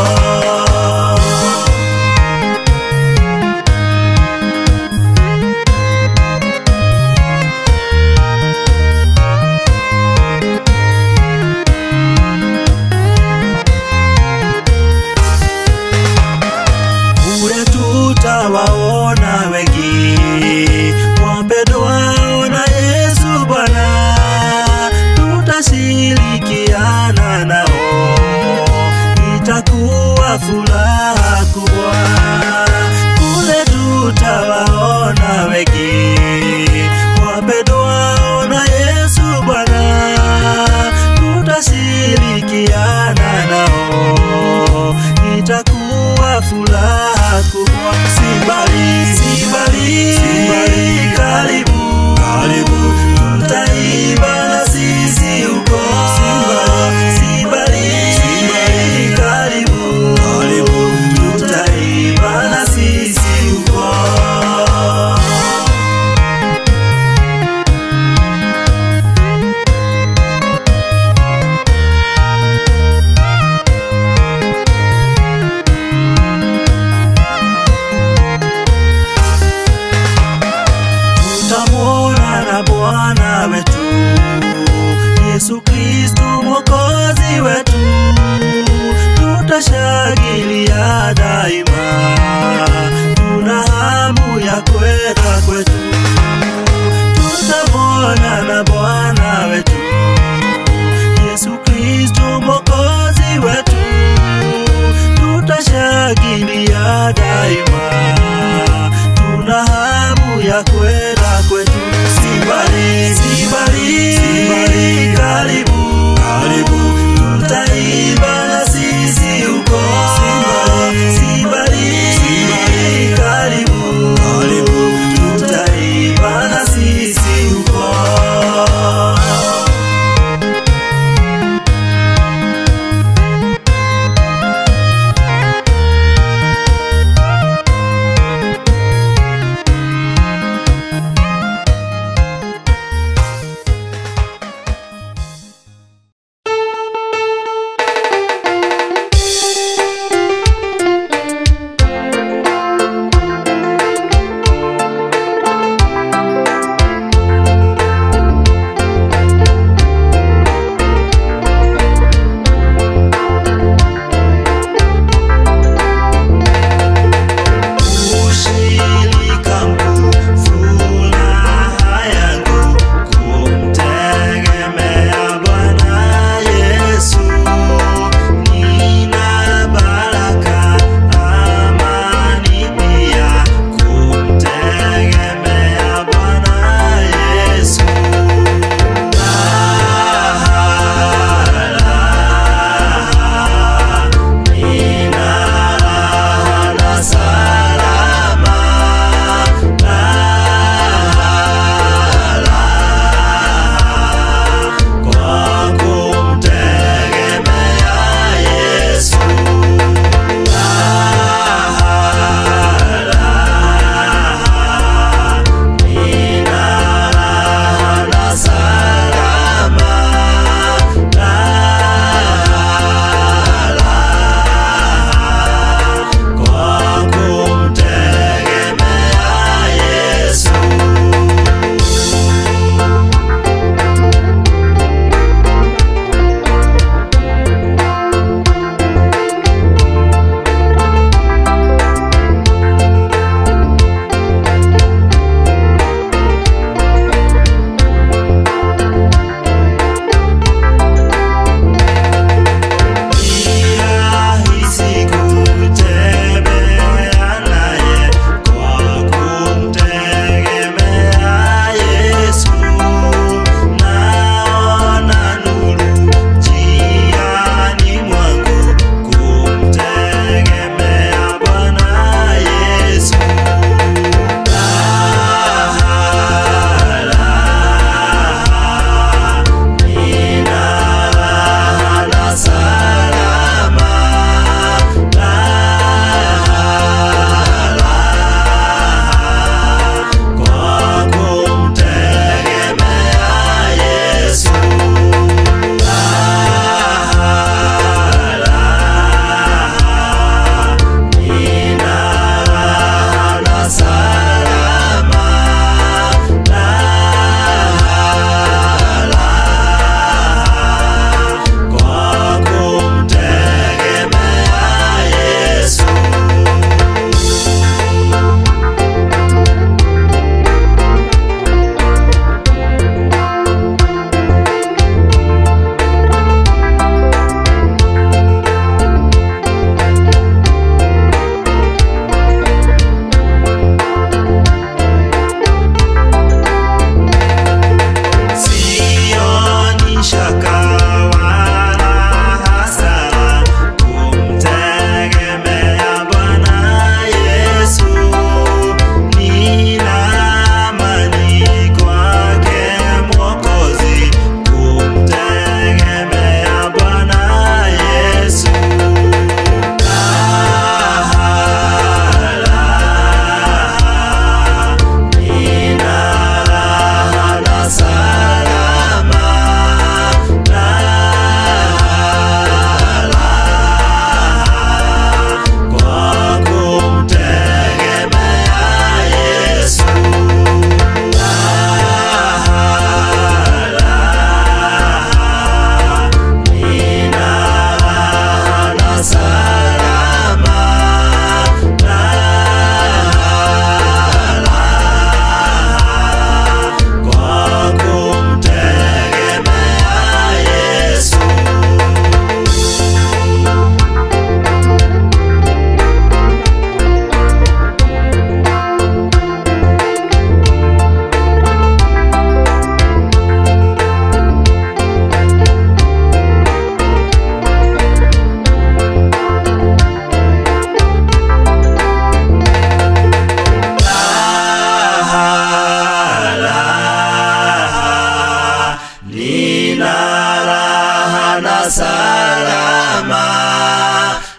Salama,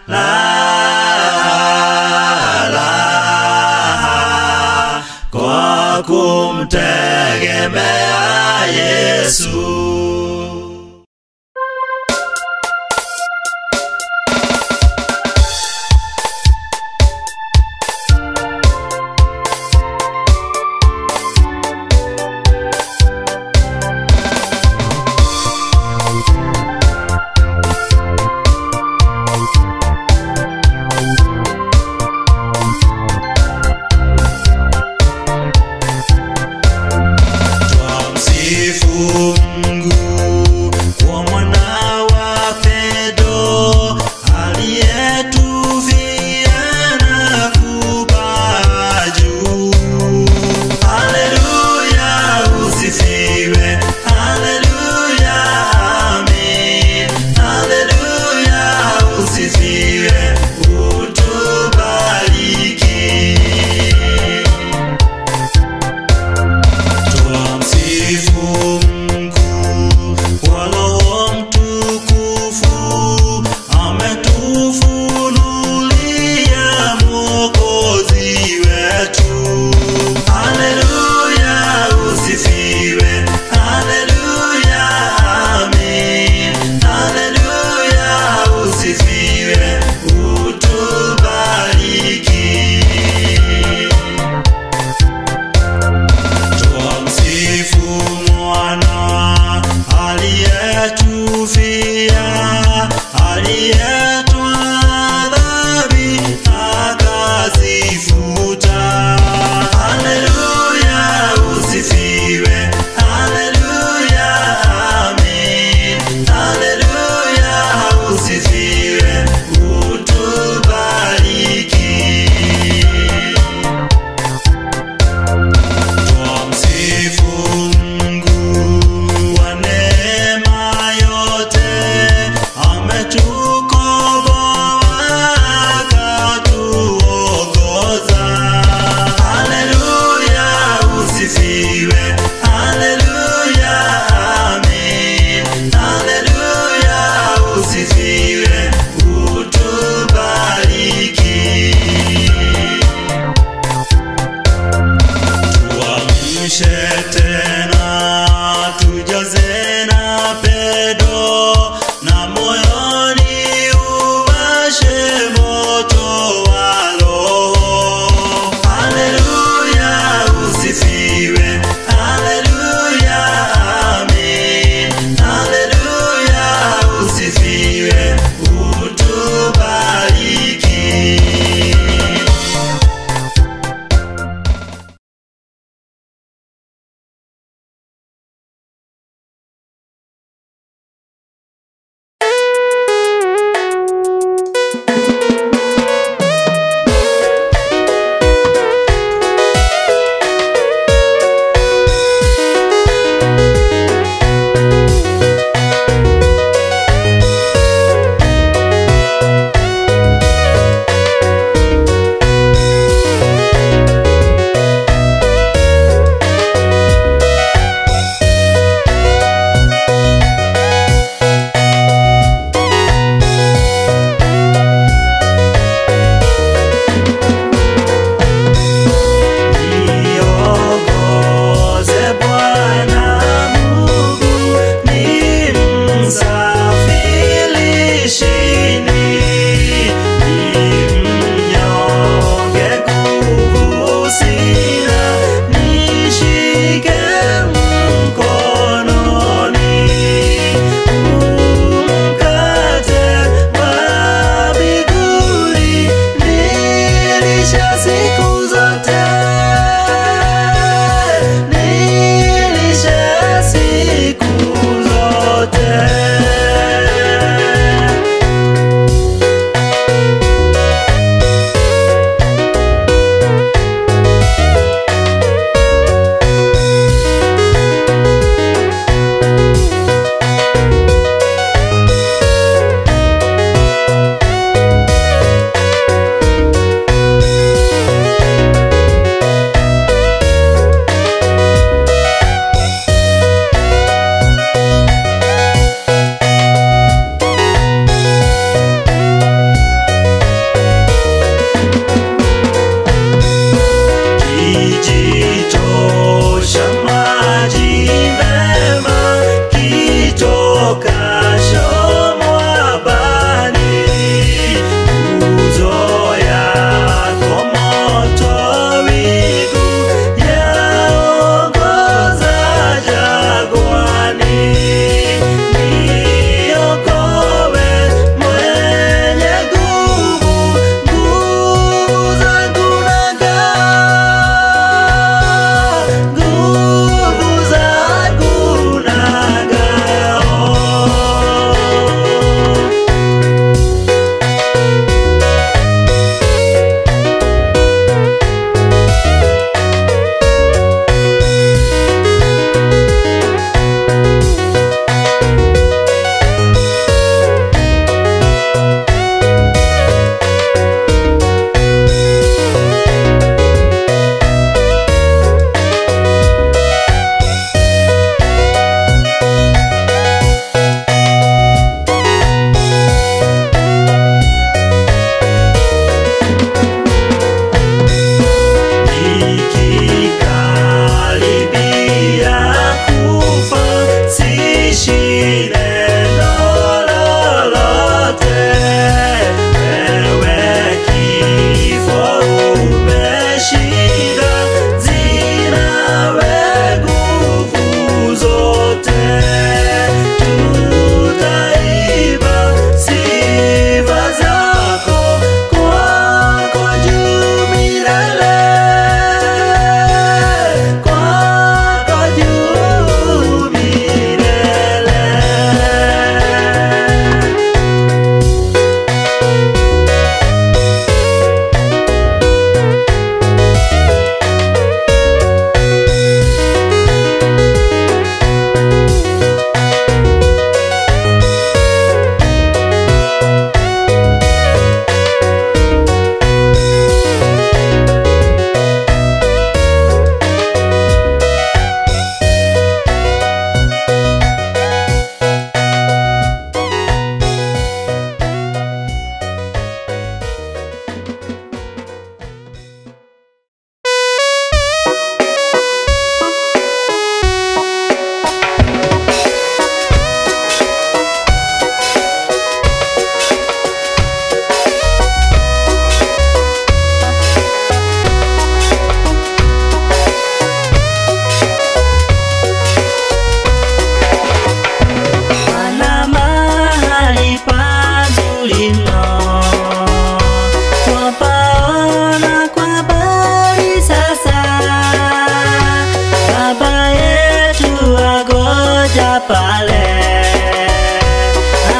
raha, raha, kwa kumtegemea Yesu. Twamsifu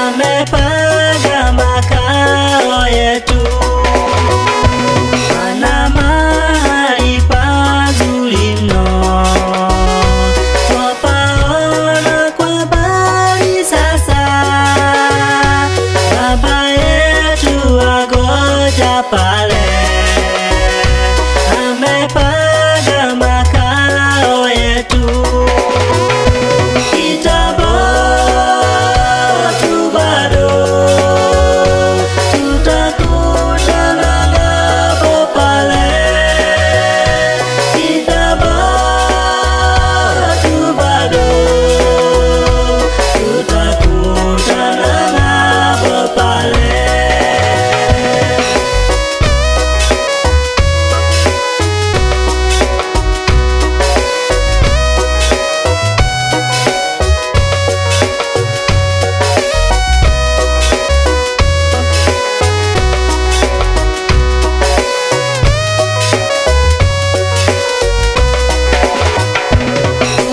Amepanga makao yetu, ana mahali pazuri mno, twapaona kwa mbali sasa. Baba yetu agoja pale, amepanga makao yetu. Kitambo tu bado tutakutana ng'ambo pale. Kitambo tu bado tutakutana ng'ambo pale.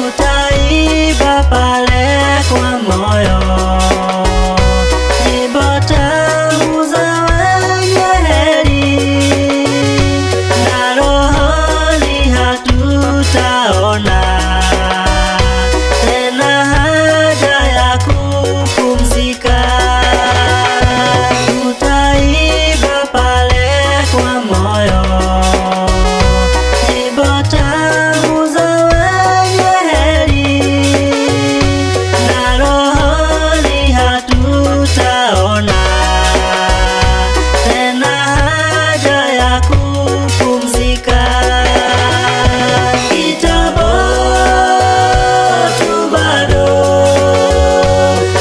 Utaiba pale kwa moyo nyimbo tamu za wenye heri, na rohoni hatutaona tena haja ya kupumzika. Utaiba pale kwa moyo nyimbo tamu za wenye heri, na rohoni hatutaona tena haja ya kupumzika. Kitambo tu bado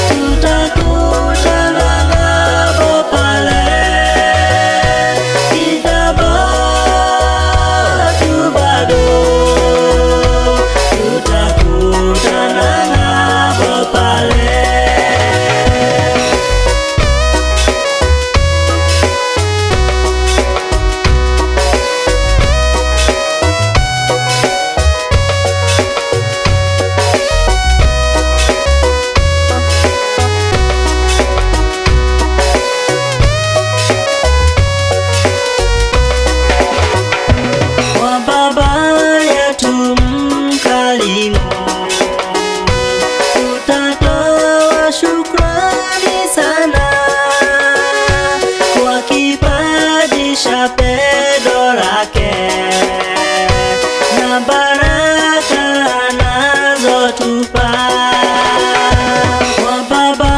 tutakutana ng'ambo pale. Kitambo tu bado tutakutana ng'ambo pale. Kwa Baba yetu mkarimu, tutatoa shukrani sana kwa kipaji cha pendo lake na baraka anazotupa. Kwa Baba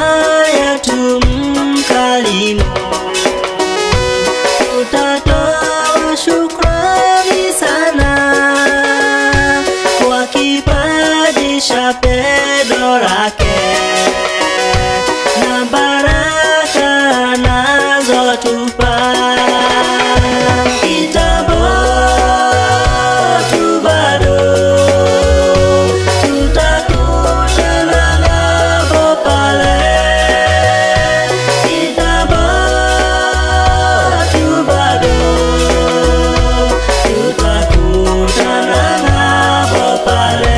yetu mkarimu, tutatoa shukrani sana kwa kipaji cha pendo lake na baraka anazotupa. Kitambo tu bado tutakutana ng'ambo pale. Kitambo tu bado tutakutana ng'ambo pale.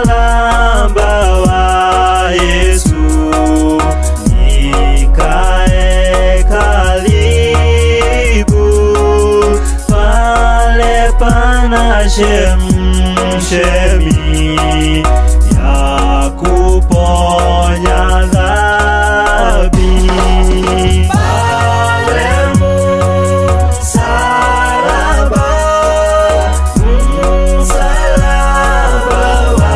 Msalaba wa Yesu nikae karibu, pale pana chemchemi ya kuponya dhambi. Pale msalaba, msalaba wa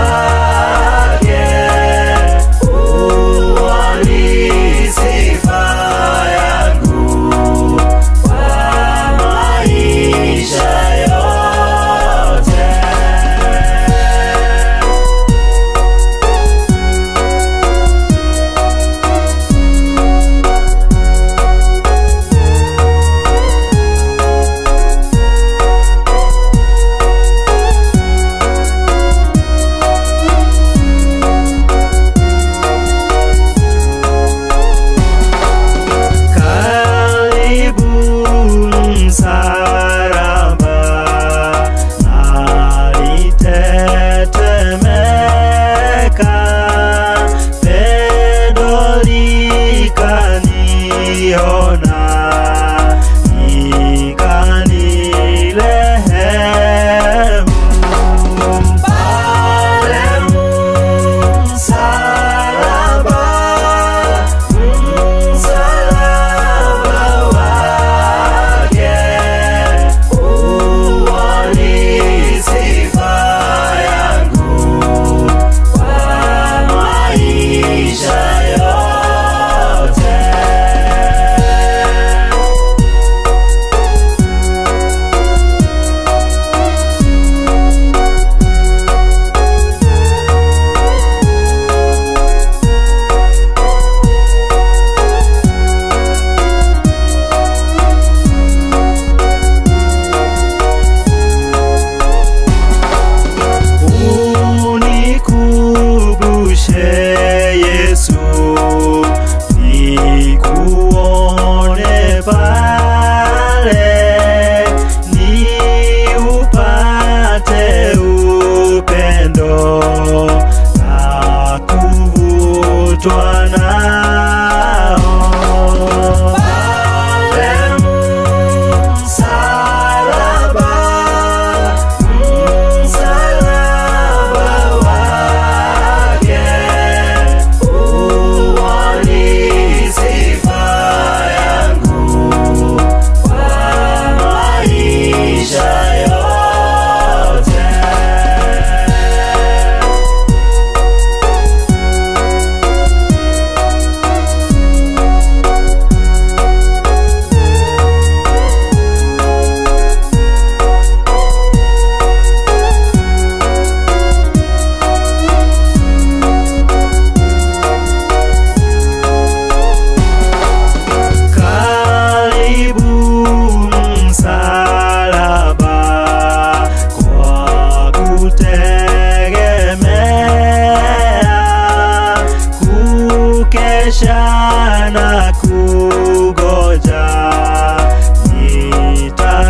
Nakesha na kungoja,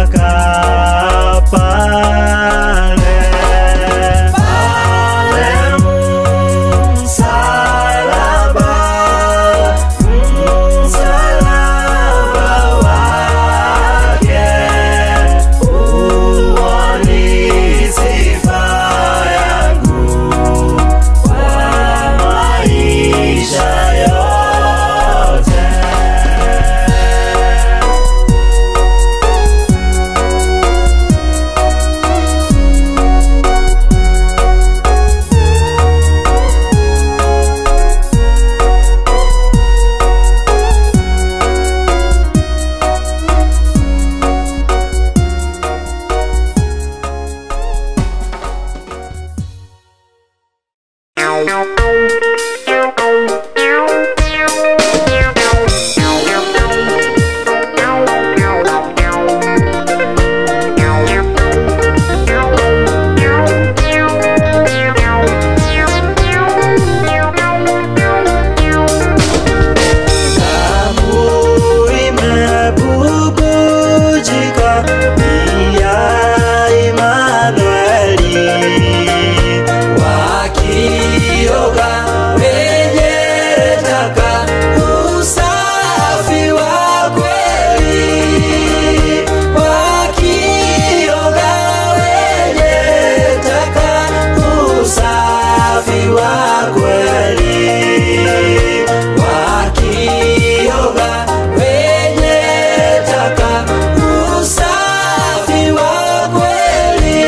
nitakaa pale. Pale msalaba, msalaba wake, huo ni sifa yangu kwa maisha yote. Damu imebubujika ya Imanueli, Wakioga wenye taka usafi wa kweli, wakioga wenye taka usafi wa kweli, wakioga wenye taka usafi wa kweli.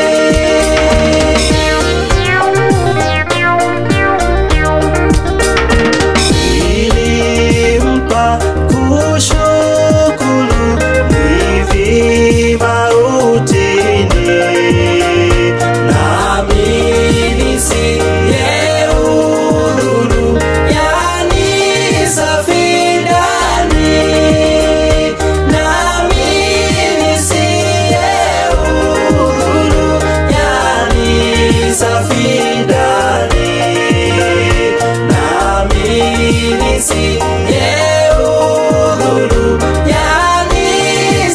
Ilimpa kushukuru hivi mautini, Nami nisiyehudhuru, yani safi ndani. Nami nisiyehudhuru, yani safi ndani. Nami nisiyehudhuru, yani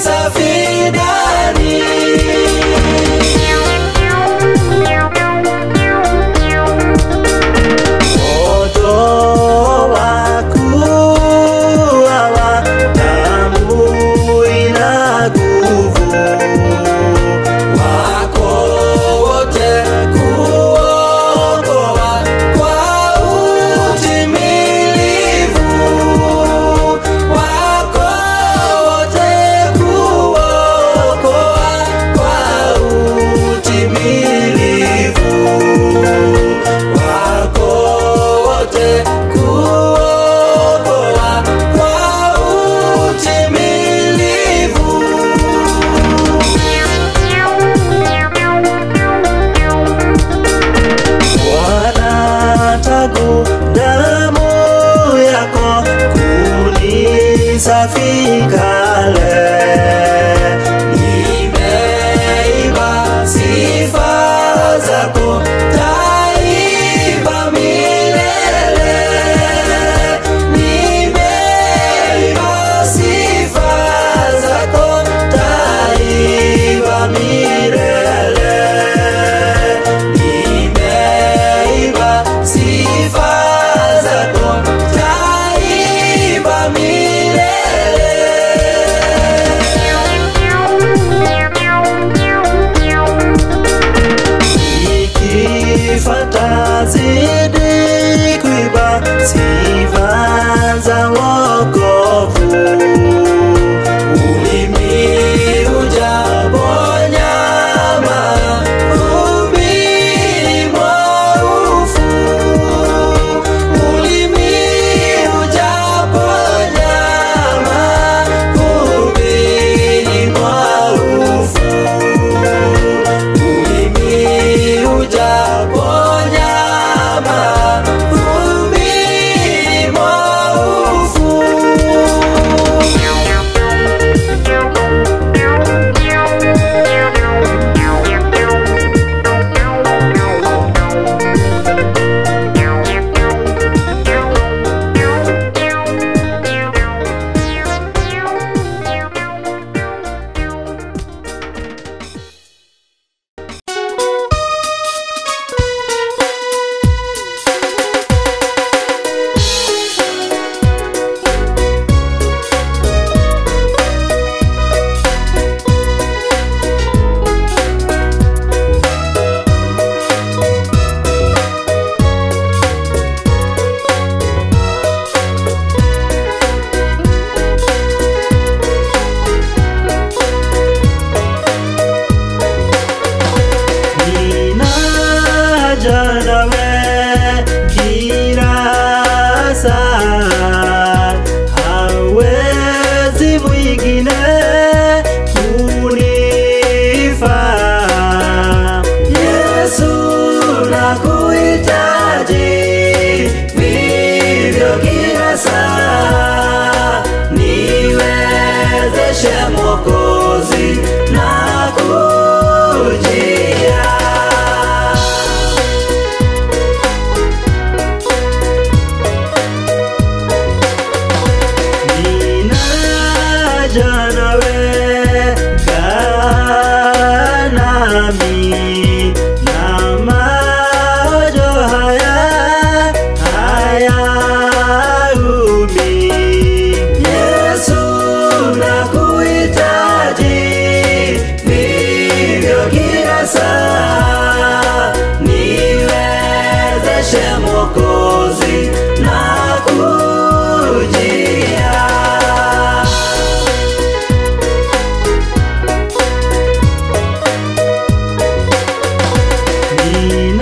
safi ndani. Moto wa kuuawa, damu ina nguvu. Wako wote kuokoa kwa utimilivu, wako wote kuokoa kwa utimilivu, wako wote kuokoa kwa utimilivu. Bwana tagu damu yako kunisafi kale. Nimeiba sifa zako, taiba milele. Nimeiba sifa zako, taiba milele. Nimeiba sifa zako, taiba milele. saa, hawezi mwingine kunifaa. Yesu nakuhitaji vivyo kila saa, niwezeshe Mwokozi nakujia. Ninaja nawe, kaa nami, na maonjo haya hayaumi. Yesu nakuhitaji vivyo kila saa, niwezeshe Mwokozi nakujia.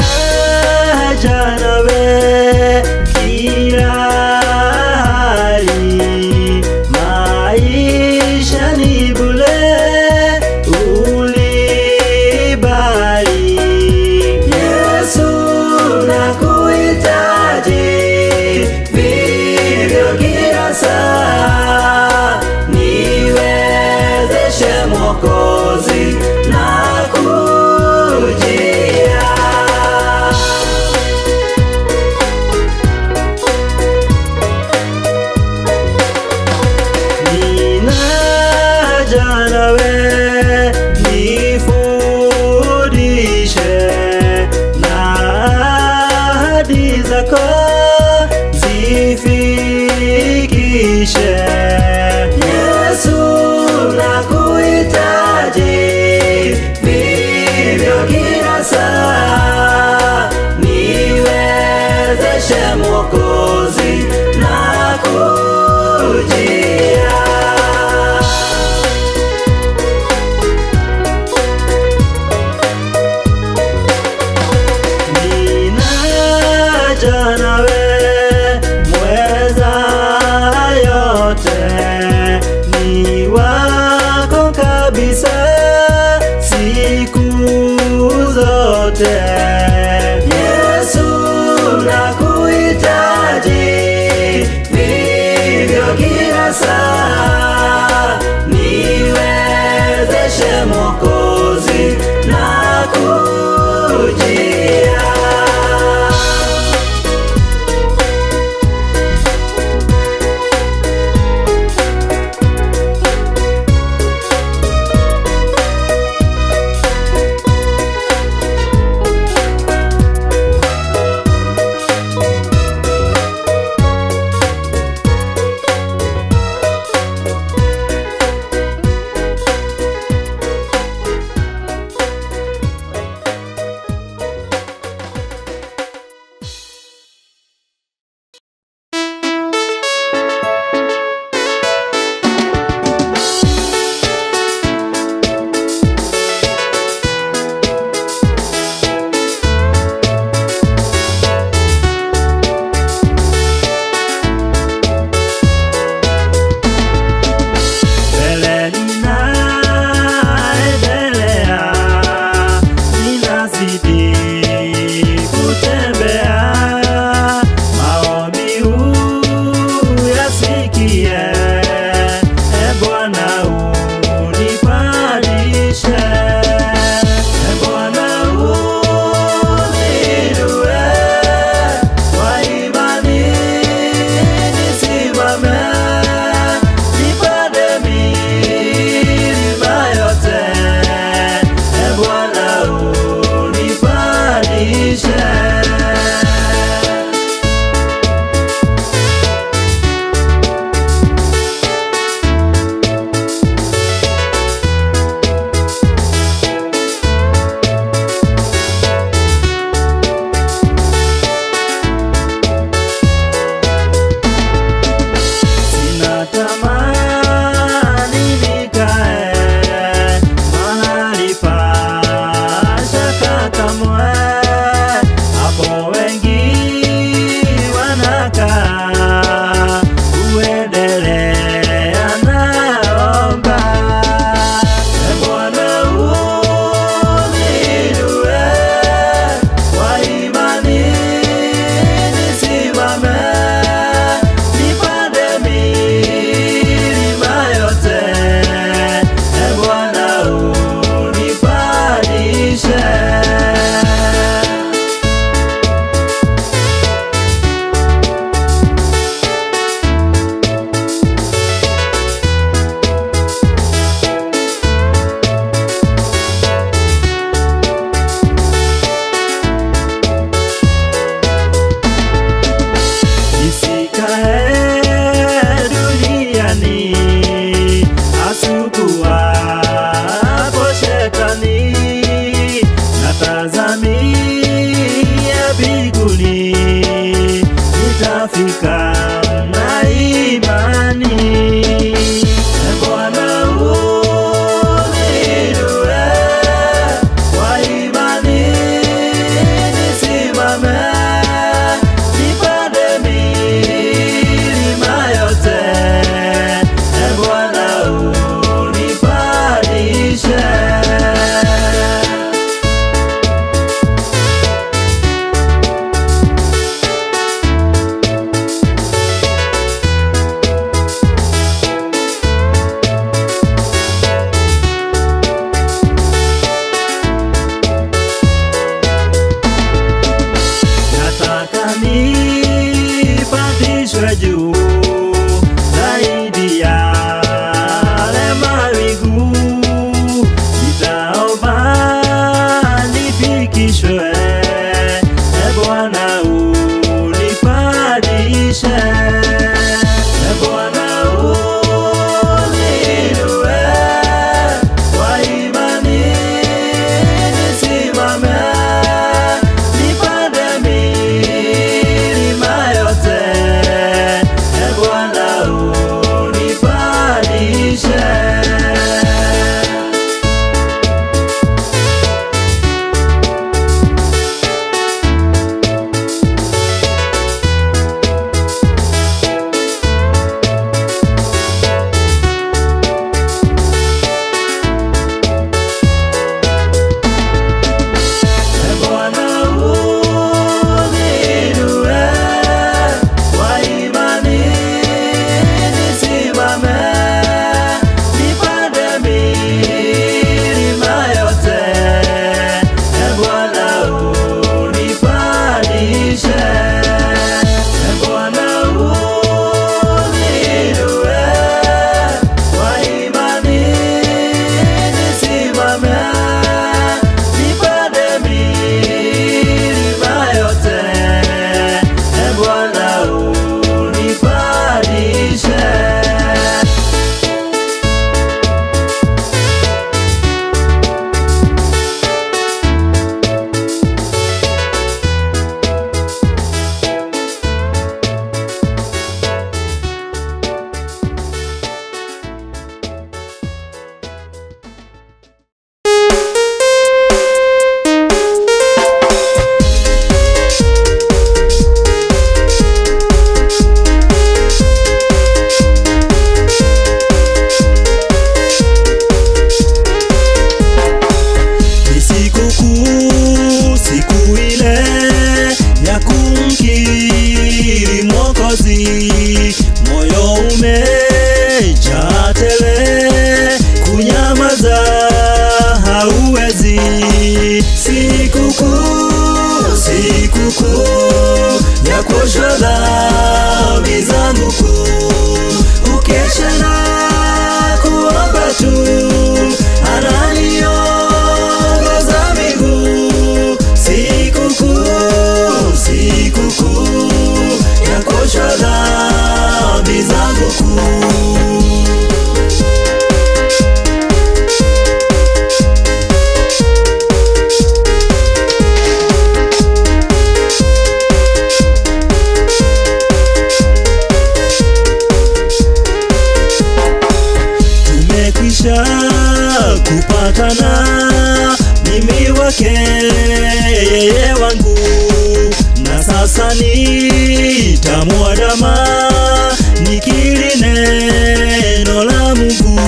Ninaja nawe kila hali, maisha ni bure ulibali. Yesu nakuhitaji vivyo kila saa, niwezeshe Mwokozi nakujia. Ninaja nawe nifundishe, na ahadi zako zifikishe. Yesu nakuhitaji vivyo kila saa, niwezeshe Mwokozi nakujia. Ninaja nawe mweza yote, ni wako kabisa siku zote. Yesu nakuhitaji vivyo kila saa, niwezeshe Mwokozi nakujia. tutafika na imani. Bwana uniinue, kwa imani nisimame, nipande milima yote. Bwana unipandishe. Nataka nipandishwe juu zaidi ya yale mawingu, nitaomba nifikishwe. Bwana unipandishe. Bwana uniinue, kwa imani nisimame, nipande milima yote. Bwana unipandishe. Bwana uniinue, kwa imani nisimame, nipande milima yote. Bwana unipandishe. Bwana uniinue, kwa imani nisimame, nipande milima yote. Bwana unipandishe. Ni sikukuu, siku ile ya kumkiri Mwokozi, moyo umejaa tele, kunyamaza hauwezi. Sikukuu, sikukuu ya kuoshwa dhambi zangu kuu, ukesha na kuomba tu, ananiongoza miguu. Sikukuu, sikukuu ya kuoshwa dhambi zangu kuu. Tumekwisha kupatana, mimi wake yeye wangu, na sasa nitamwandama nikiri neno la Mungu.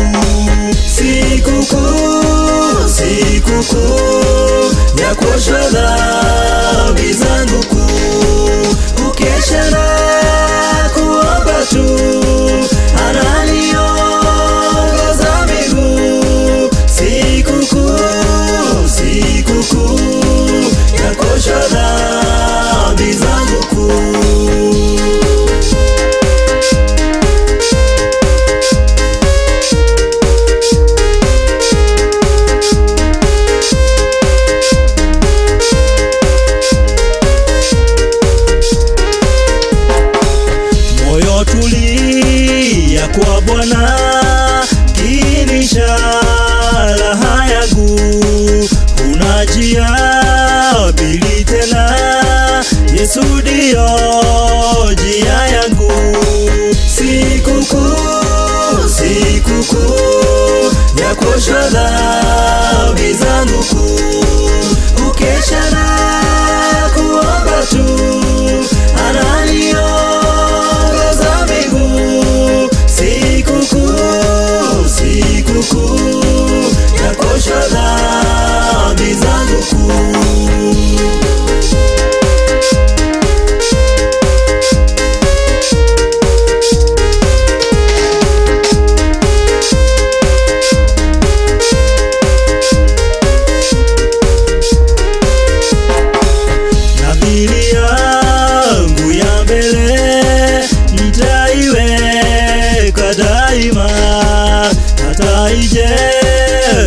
Sikukuu, sikukuu ya kuoshwa dhambi zangu kuu, ukesha na kuomba tu, ananiongoza miguu. Sikukuu, sikukuu ya kuoshwa dhambi zangu kuu. Moyo tulia kwa Bwana, kinisha raha yangu, huna njia mbili tena, Yesu ndio njia yangu. Sikukuu, sikukuu ya kuoshwa dhambi zangu kuu, kukesha na kuomba tu, ananiongoza miguu. Sikukuu, sikukuu ya kuoshwa dhambi zangu kuu. Nadhiri yangu ya mbele nitaiweka daima, hata ije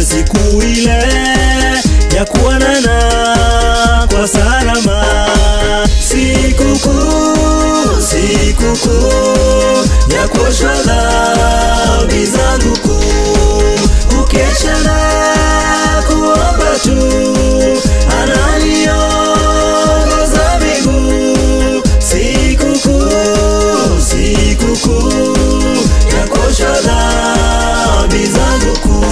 siku ile ya kuonana kwa salama. Sikukuu, sikukuu ya kuoshwa dhambi zangu kuu, kukesha na kuomba tu, ananiongoza miguu. Sikukuu, sikukuu ya kuoshwa dhambi zangu kuu.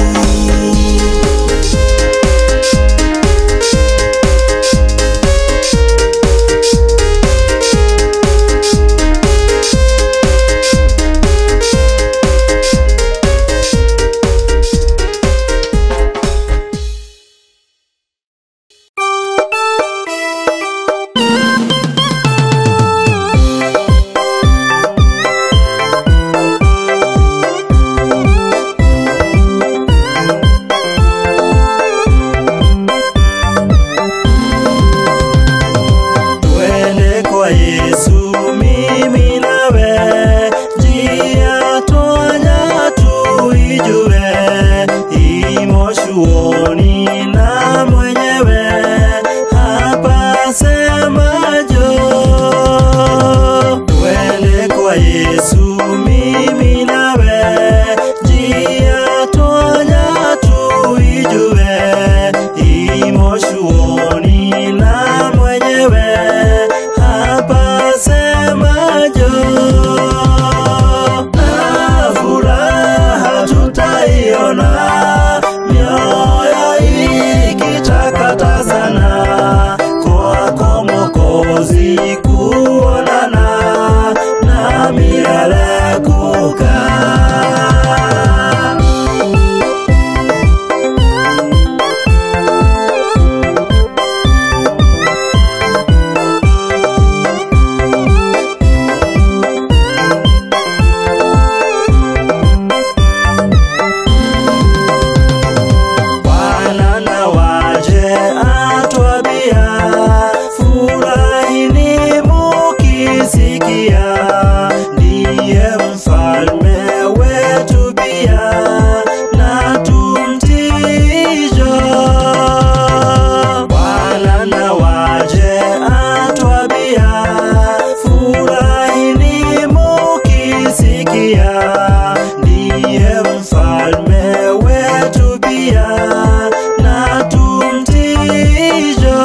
Twende kwa Yesu mimi nawe, njia twanya tuijue, imo shuoni na mwenyewe hapa semajo. Twende kwa Yesu mimi nawe, njia twanya tuijue, imo shuoni na mwenyewe hapa semajo. Na furaha tutaiona, mioyo ikitakata sana, kwako Mwokozi kuonana na milele kukaa. Bwana na waje atwambia, furahini mukisikia, ndiye mfalme wetu pia, na tumtiijo. Bwana na waje atwambia, furahini mukisikia, ndiye mfalme wetu pia, na tumtiijo.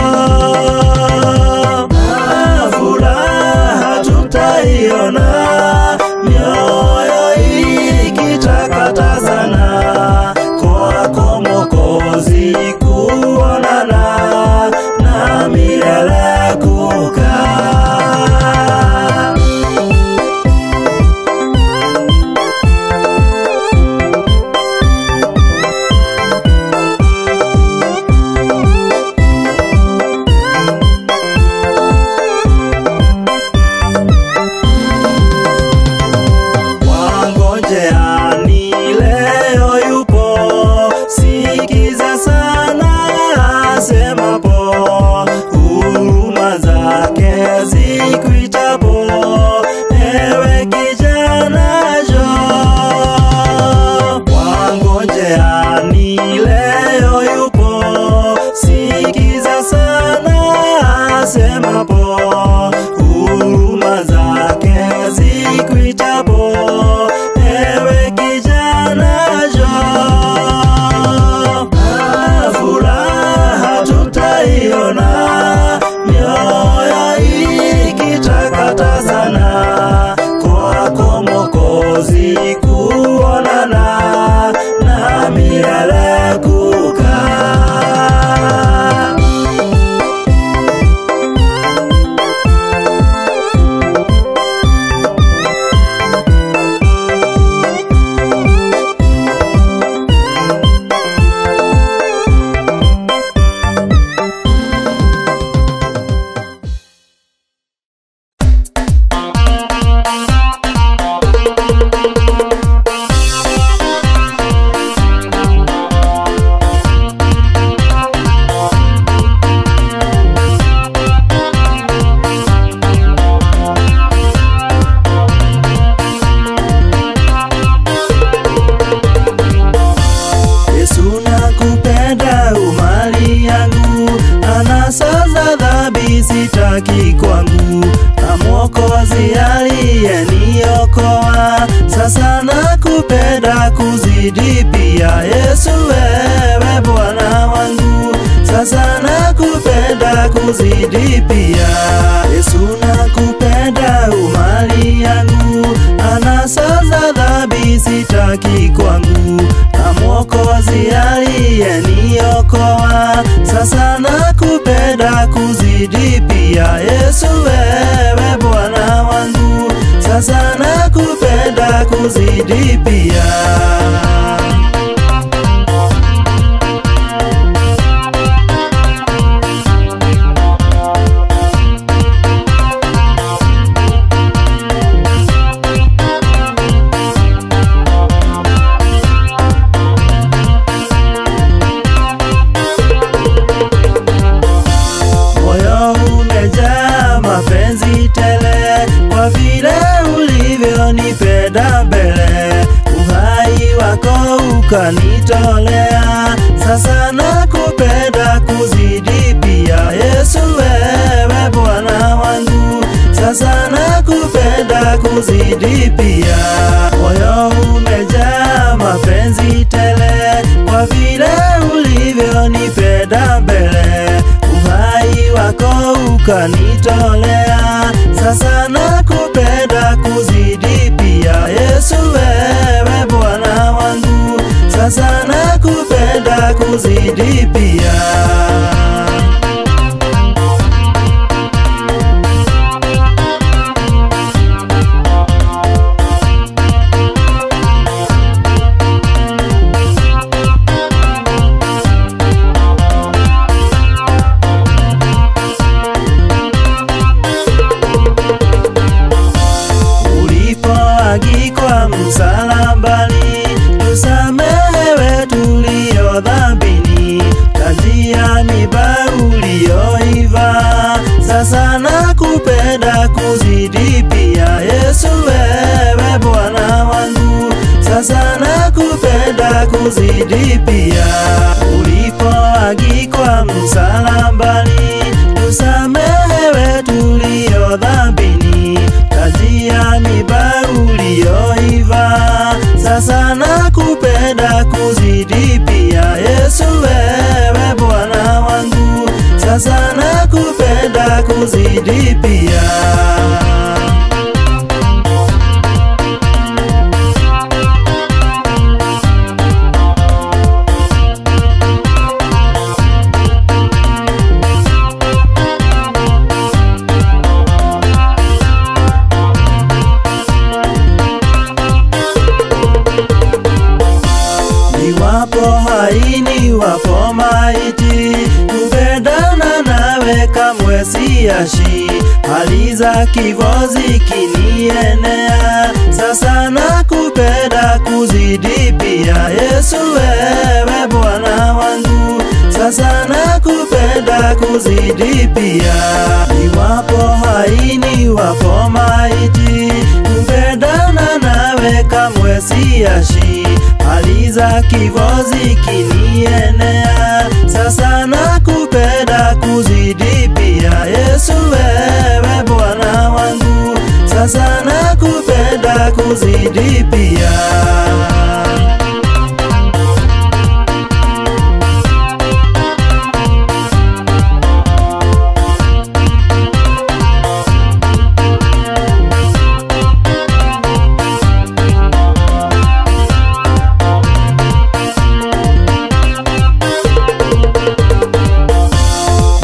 Na furaha tutaiona, Mwokozi aliyeniokoa, sasa nakupenda kuzidi pia. Yesu wewe Bwana wangu, sasa nakupenda kuzidi pia. Yesu nakupenda umali yangu, anasa za dhambi sitaki kwangu, na Mwokozi aliyeniokoa, sasa nakupenda kuzidi pia. Yesu wewe Bwana wangu, sasa nakupenda kuzidi pia. Mapenzi tele kwa vile ulivyonipenda mbele, uhai wako ukanitolea, sasa nakupenda kuzidi pia. Yesu wewe Bwana wangu, sasa nakupenda kuzidi pia. Moyo umejaa mapenzi tele kwa vile ulivyonipenda mbele, uhai wako ukanitolea, sasa nakupenda kuzidi pia. Yesu wewe Bwana wangu, sasa nakupenda kuzidi pia. Ulipoagikwa msalabani, tusamehewe tulio dhambini, taji ya miba uliyoiva, sasa nakupenda kuzidi pia. Yesu wewe Bwana wangu, sasa nakupenda kuzidi pia. Ulipoagikwa msalabani, tusamehewe tulio dhambini, taji ya miba uliyoiva, sasa nakupenda kuzidi pia. Yesu wewe Bwana wangu, sasa nakupenda kuzidi pia. Niwapo hai niwapo maiti, kupendana nawe kamwe siashi, hali za kifo zikinienea, sasa nakupenda kuzidi pia. Yesu wewe Bwana wangu, sasa nakupenda kuzidi pia. Niwapo hai niwapo maiti, kupendana nawe kamwe siashi, hali za kifo zikinienea, sasa nakupenda kuzidi pia. Yesu wewe Bwana wangu, sasa nakupenda kuzidi pia.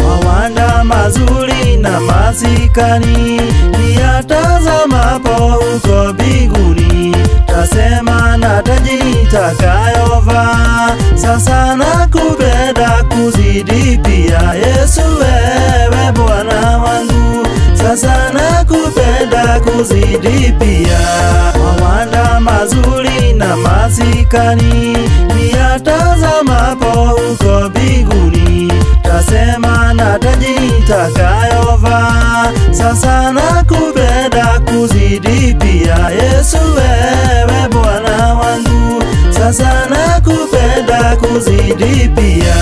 Mawanda mazuri na masikani, niyatazamapo huko mbinguni, tasema na taji nitakayovaa, sasa nakupenda kuzidi pia. Yesu wewe Bwana wangu, sasa nakupenda kuzidi pia. Mawanda mazuri na masikani, niyatazamapo huko mbinguni, tasema na taji nitakayovaa, sasa nakupenda kuzidi pia. Yesu wewe Bwana wangu, sasa nakupenda kuzidi pia.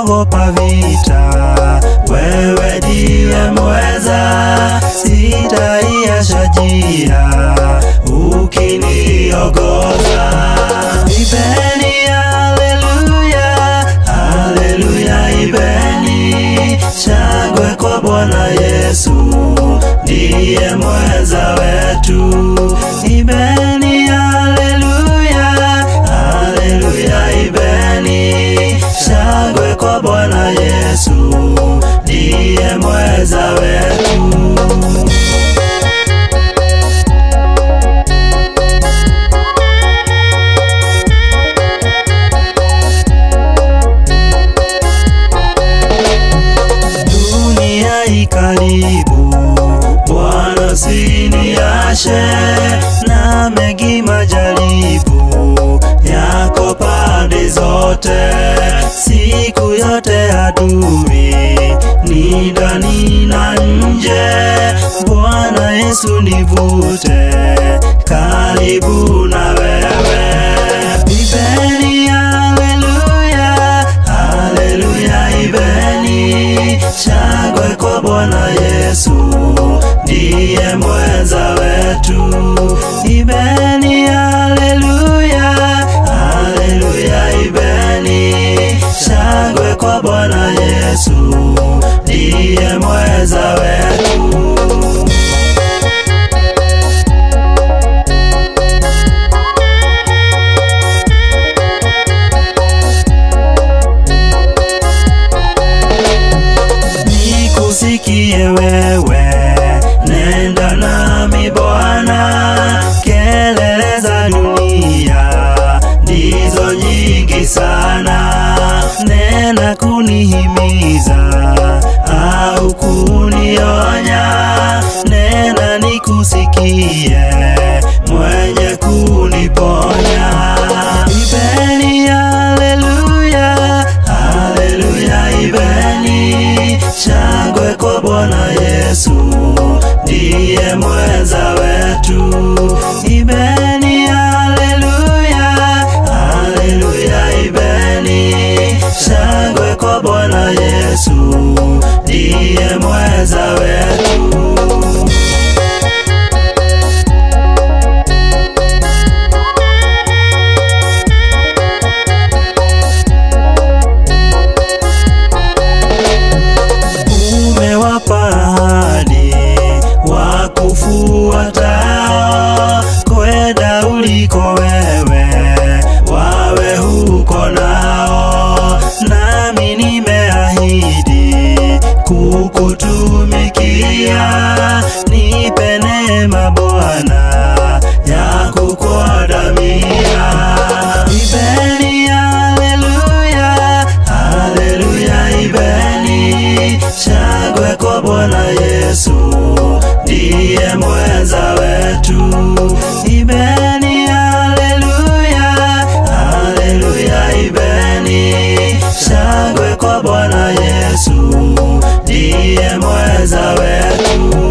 Sitaogopa vita, wewe ndiye mweza, sitaiacha njia ukiniongoza. Ibeni haleluya, haleluya ibeni, shangwe kwa Bwana Yesu, ndiye mweza wetu. Ibeni haleluya, haleluya ibeni, shangwe kwa Bwana Yesu, ndiye mweza wetu. Dunia ikaribu, Bwana usiniache, na mengi majaribu yako pande zote. Siku yote adui ni ndani na nje, Bwana Yesu nivute karibu na wewe. Ibeni haleluya, haleluya ibeni, shangwe kwa Bwana Yesu, ndiye mweza wetu. Ibeni haleluya, haleluya ibeni, shangwe kwa Bwana Yesu, ndiye mweza wetu. Nikusikie wewe, nenda nami Bwana, kelele za dunia ndizo nyingi sana. Nena kunihimiza au kunionya, nena nikusikie, mwenye kuniponya. Ibeni haleluya, haleluya ibeni, shangwe kwa Bwana Yesu, ndiye mweza wetu. Ibeni haleluya, haleluya ibeni, shangwe kwa Bwana Yesu, ndiye mweza wetu. Umewapa ahadi wakufuatao, kwenda uliko wewe, wawe huko nao. Nami nimeahidi kukutumikia, nipe neema Bwana ya kukuadamia. Ibeni haleluya, haleluya ibeni, shangwe kwa Bwana Yesu, ndiye mweza wetu. Ibeni haleluya, haleluya ibeni, shangwe kwa Bwana Yesu, ndiye mweza wetu.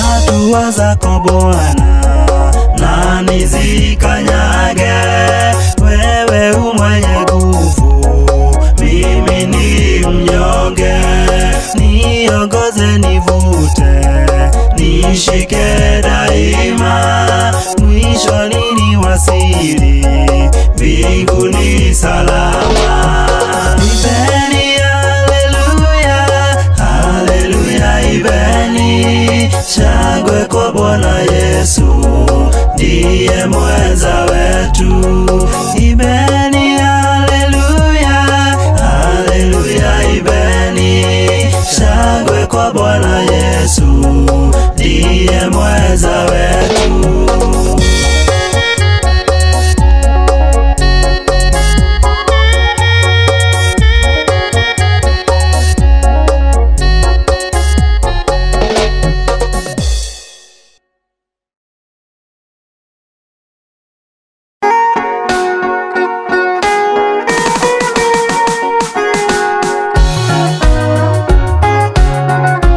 Hatua zako Bwana nani zikanyage, wewe u mwenye nguvu, mimi ni mnyonge. Niongoze nivute, nishike daima, mwisho niliwasili mbinguni salama. Ibeni haleluya, haleluya ibeni, shangwe kwa Bwana Yesu, ndiye mweza wetu. Ibeni haleluya, haleluya ibeni, shangwe kwa Bwana Yesu, ndiye mweza wetu. Thank you.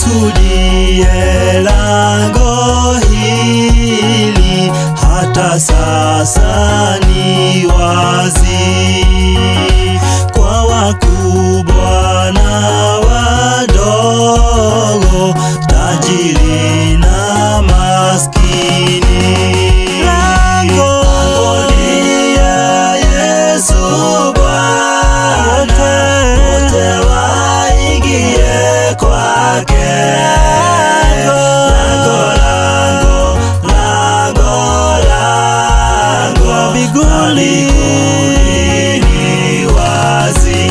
Yesu ndiye lango hili, hata sasa ni wazi. Kwa wakubwa na wadogo, tajiri na maskini. Lango ndiye Yesu Bwana, wote waingie kwake. Lango, lango, lango, lango mbinguni ni wazi.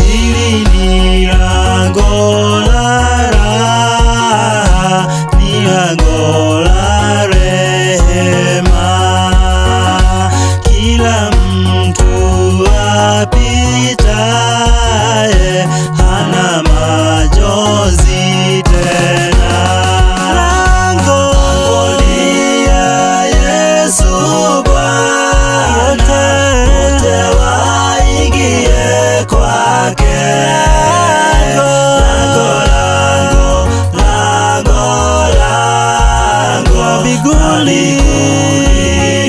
Hili ni lango la raha, ni lango la rehema. Kila mtu apitaye hana majonzi tena. Lango ndiye Yesu Bwana, wote waingie kwake. Lango, lango, lango, lango mbinguni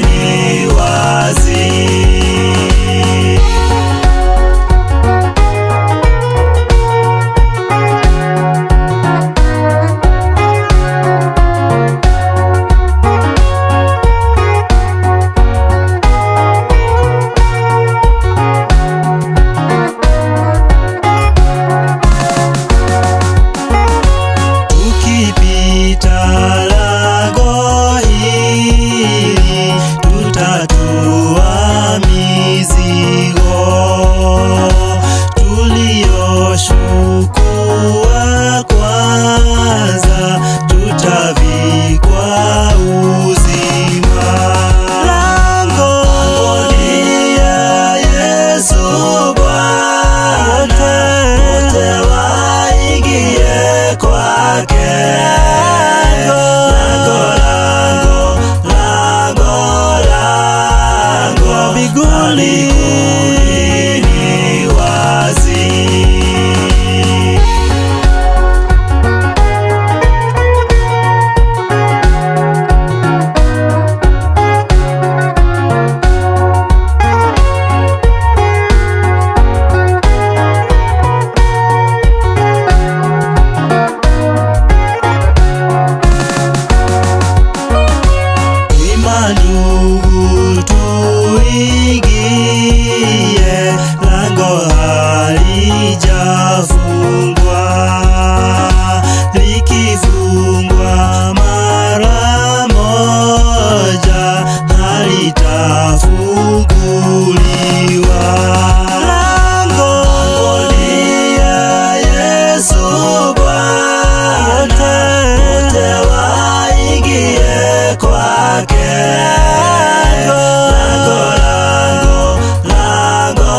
ni wazi. Tukipita lango hili, tutatua mizigo tuliyochukua kwanza, tutavikwa uzima. Lango ndiye Yesu Bwana, wote waingie kwake. Lango, lango, lango, lango mbinguni ni wazi. Ima ndugu tuingie, lango halijafungwa. Likifungwa mara moja, halitafunguliwa. Lango ndiye Yesu Bwana, wote waingie kwake. Lango, lango, lango,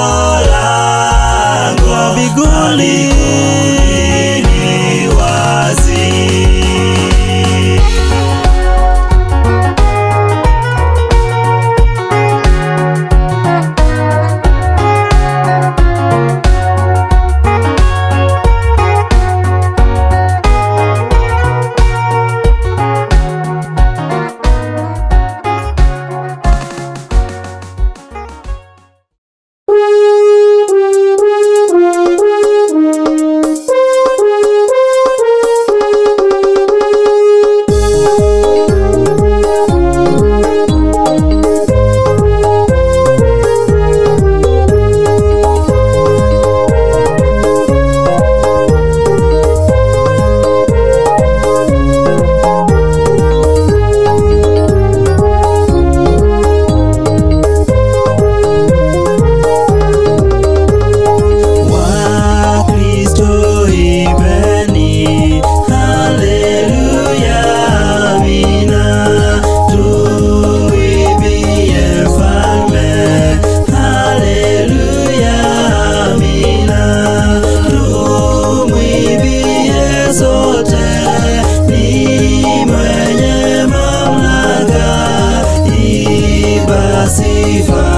sifa.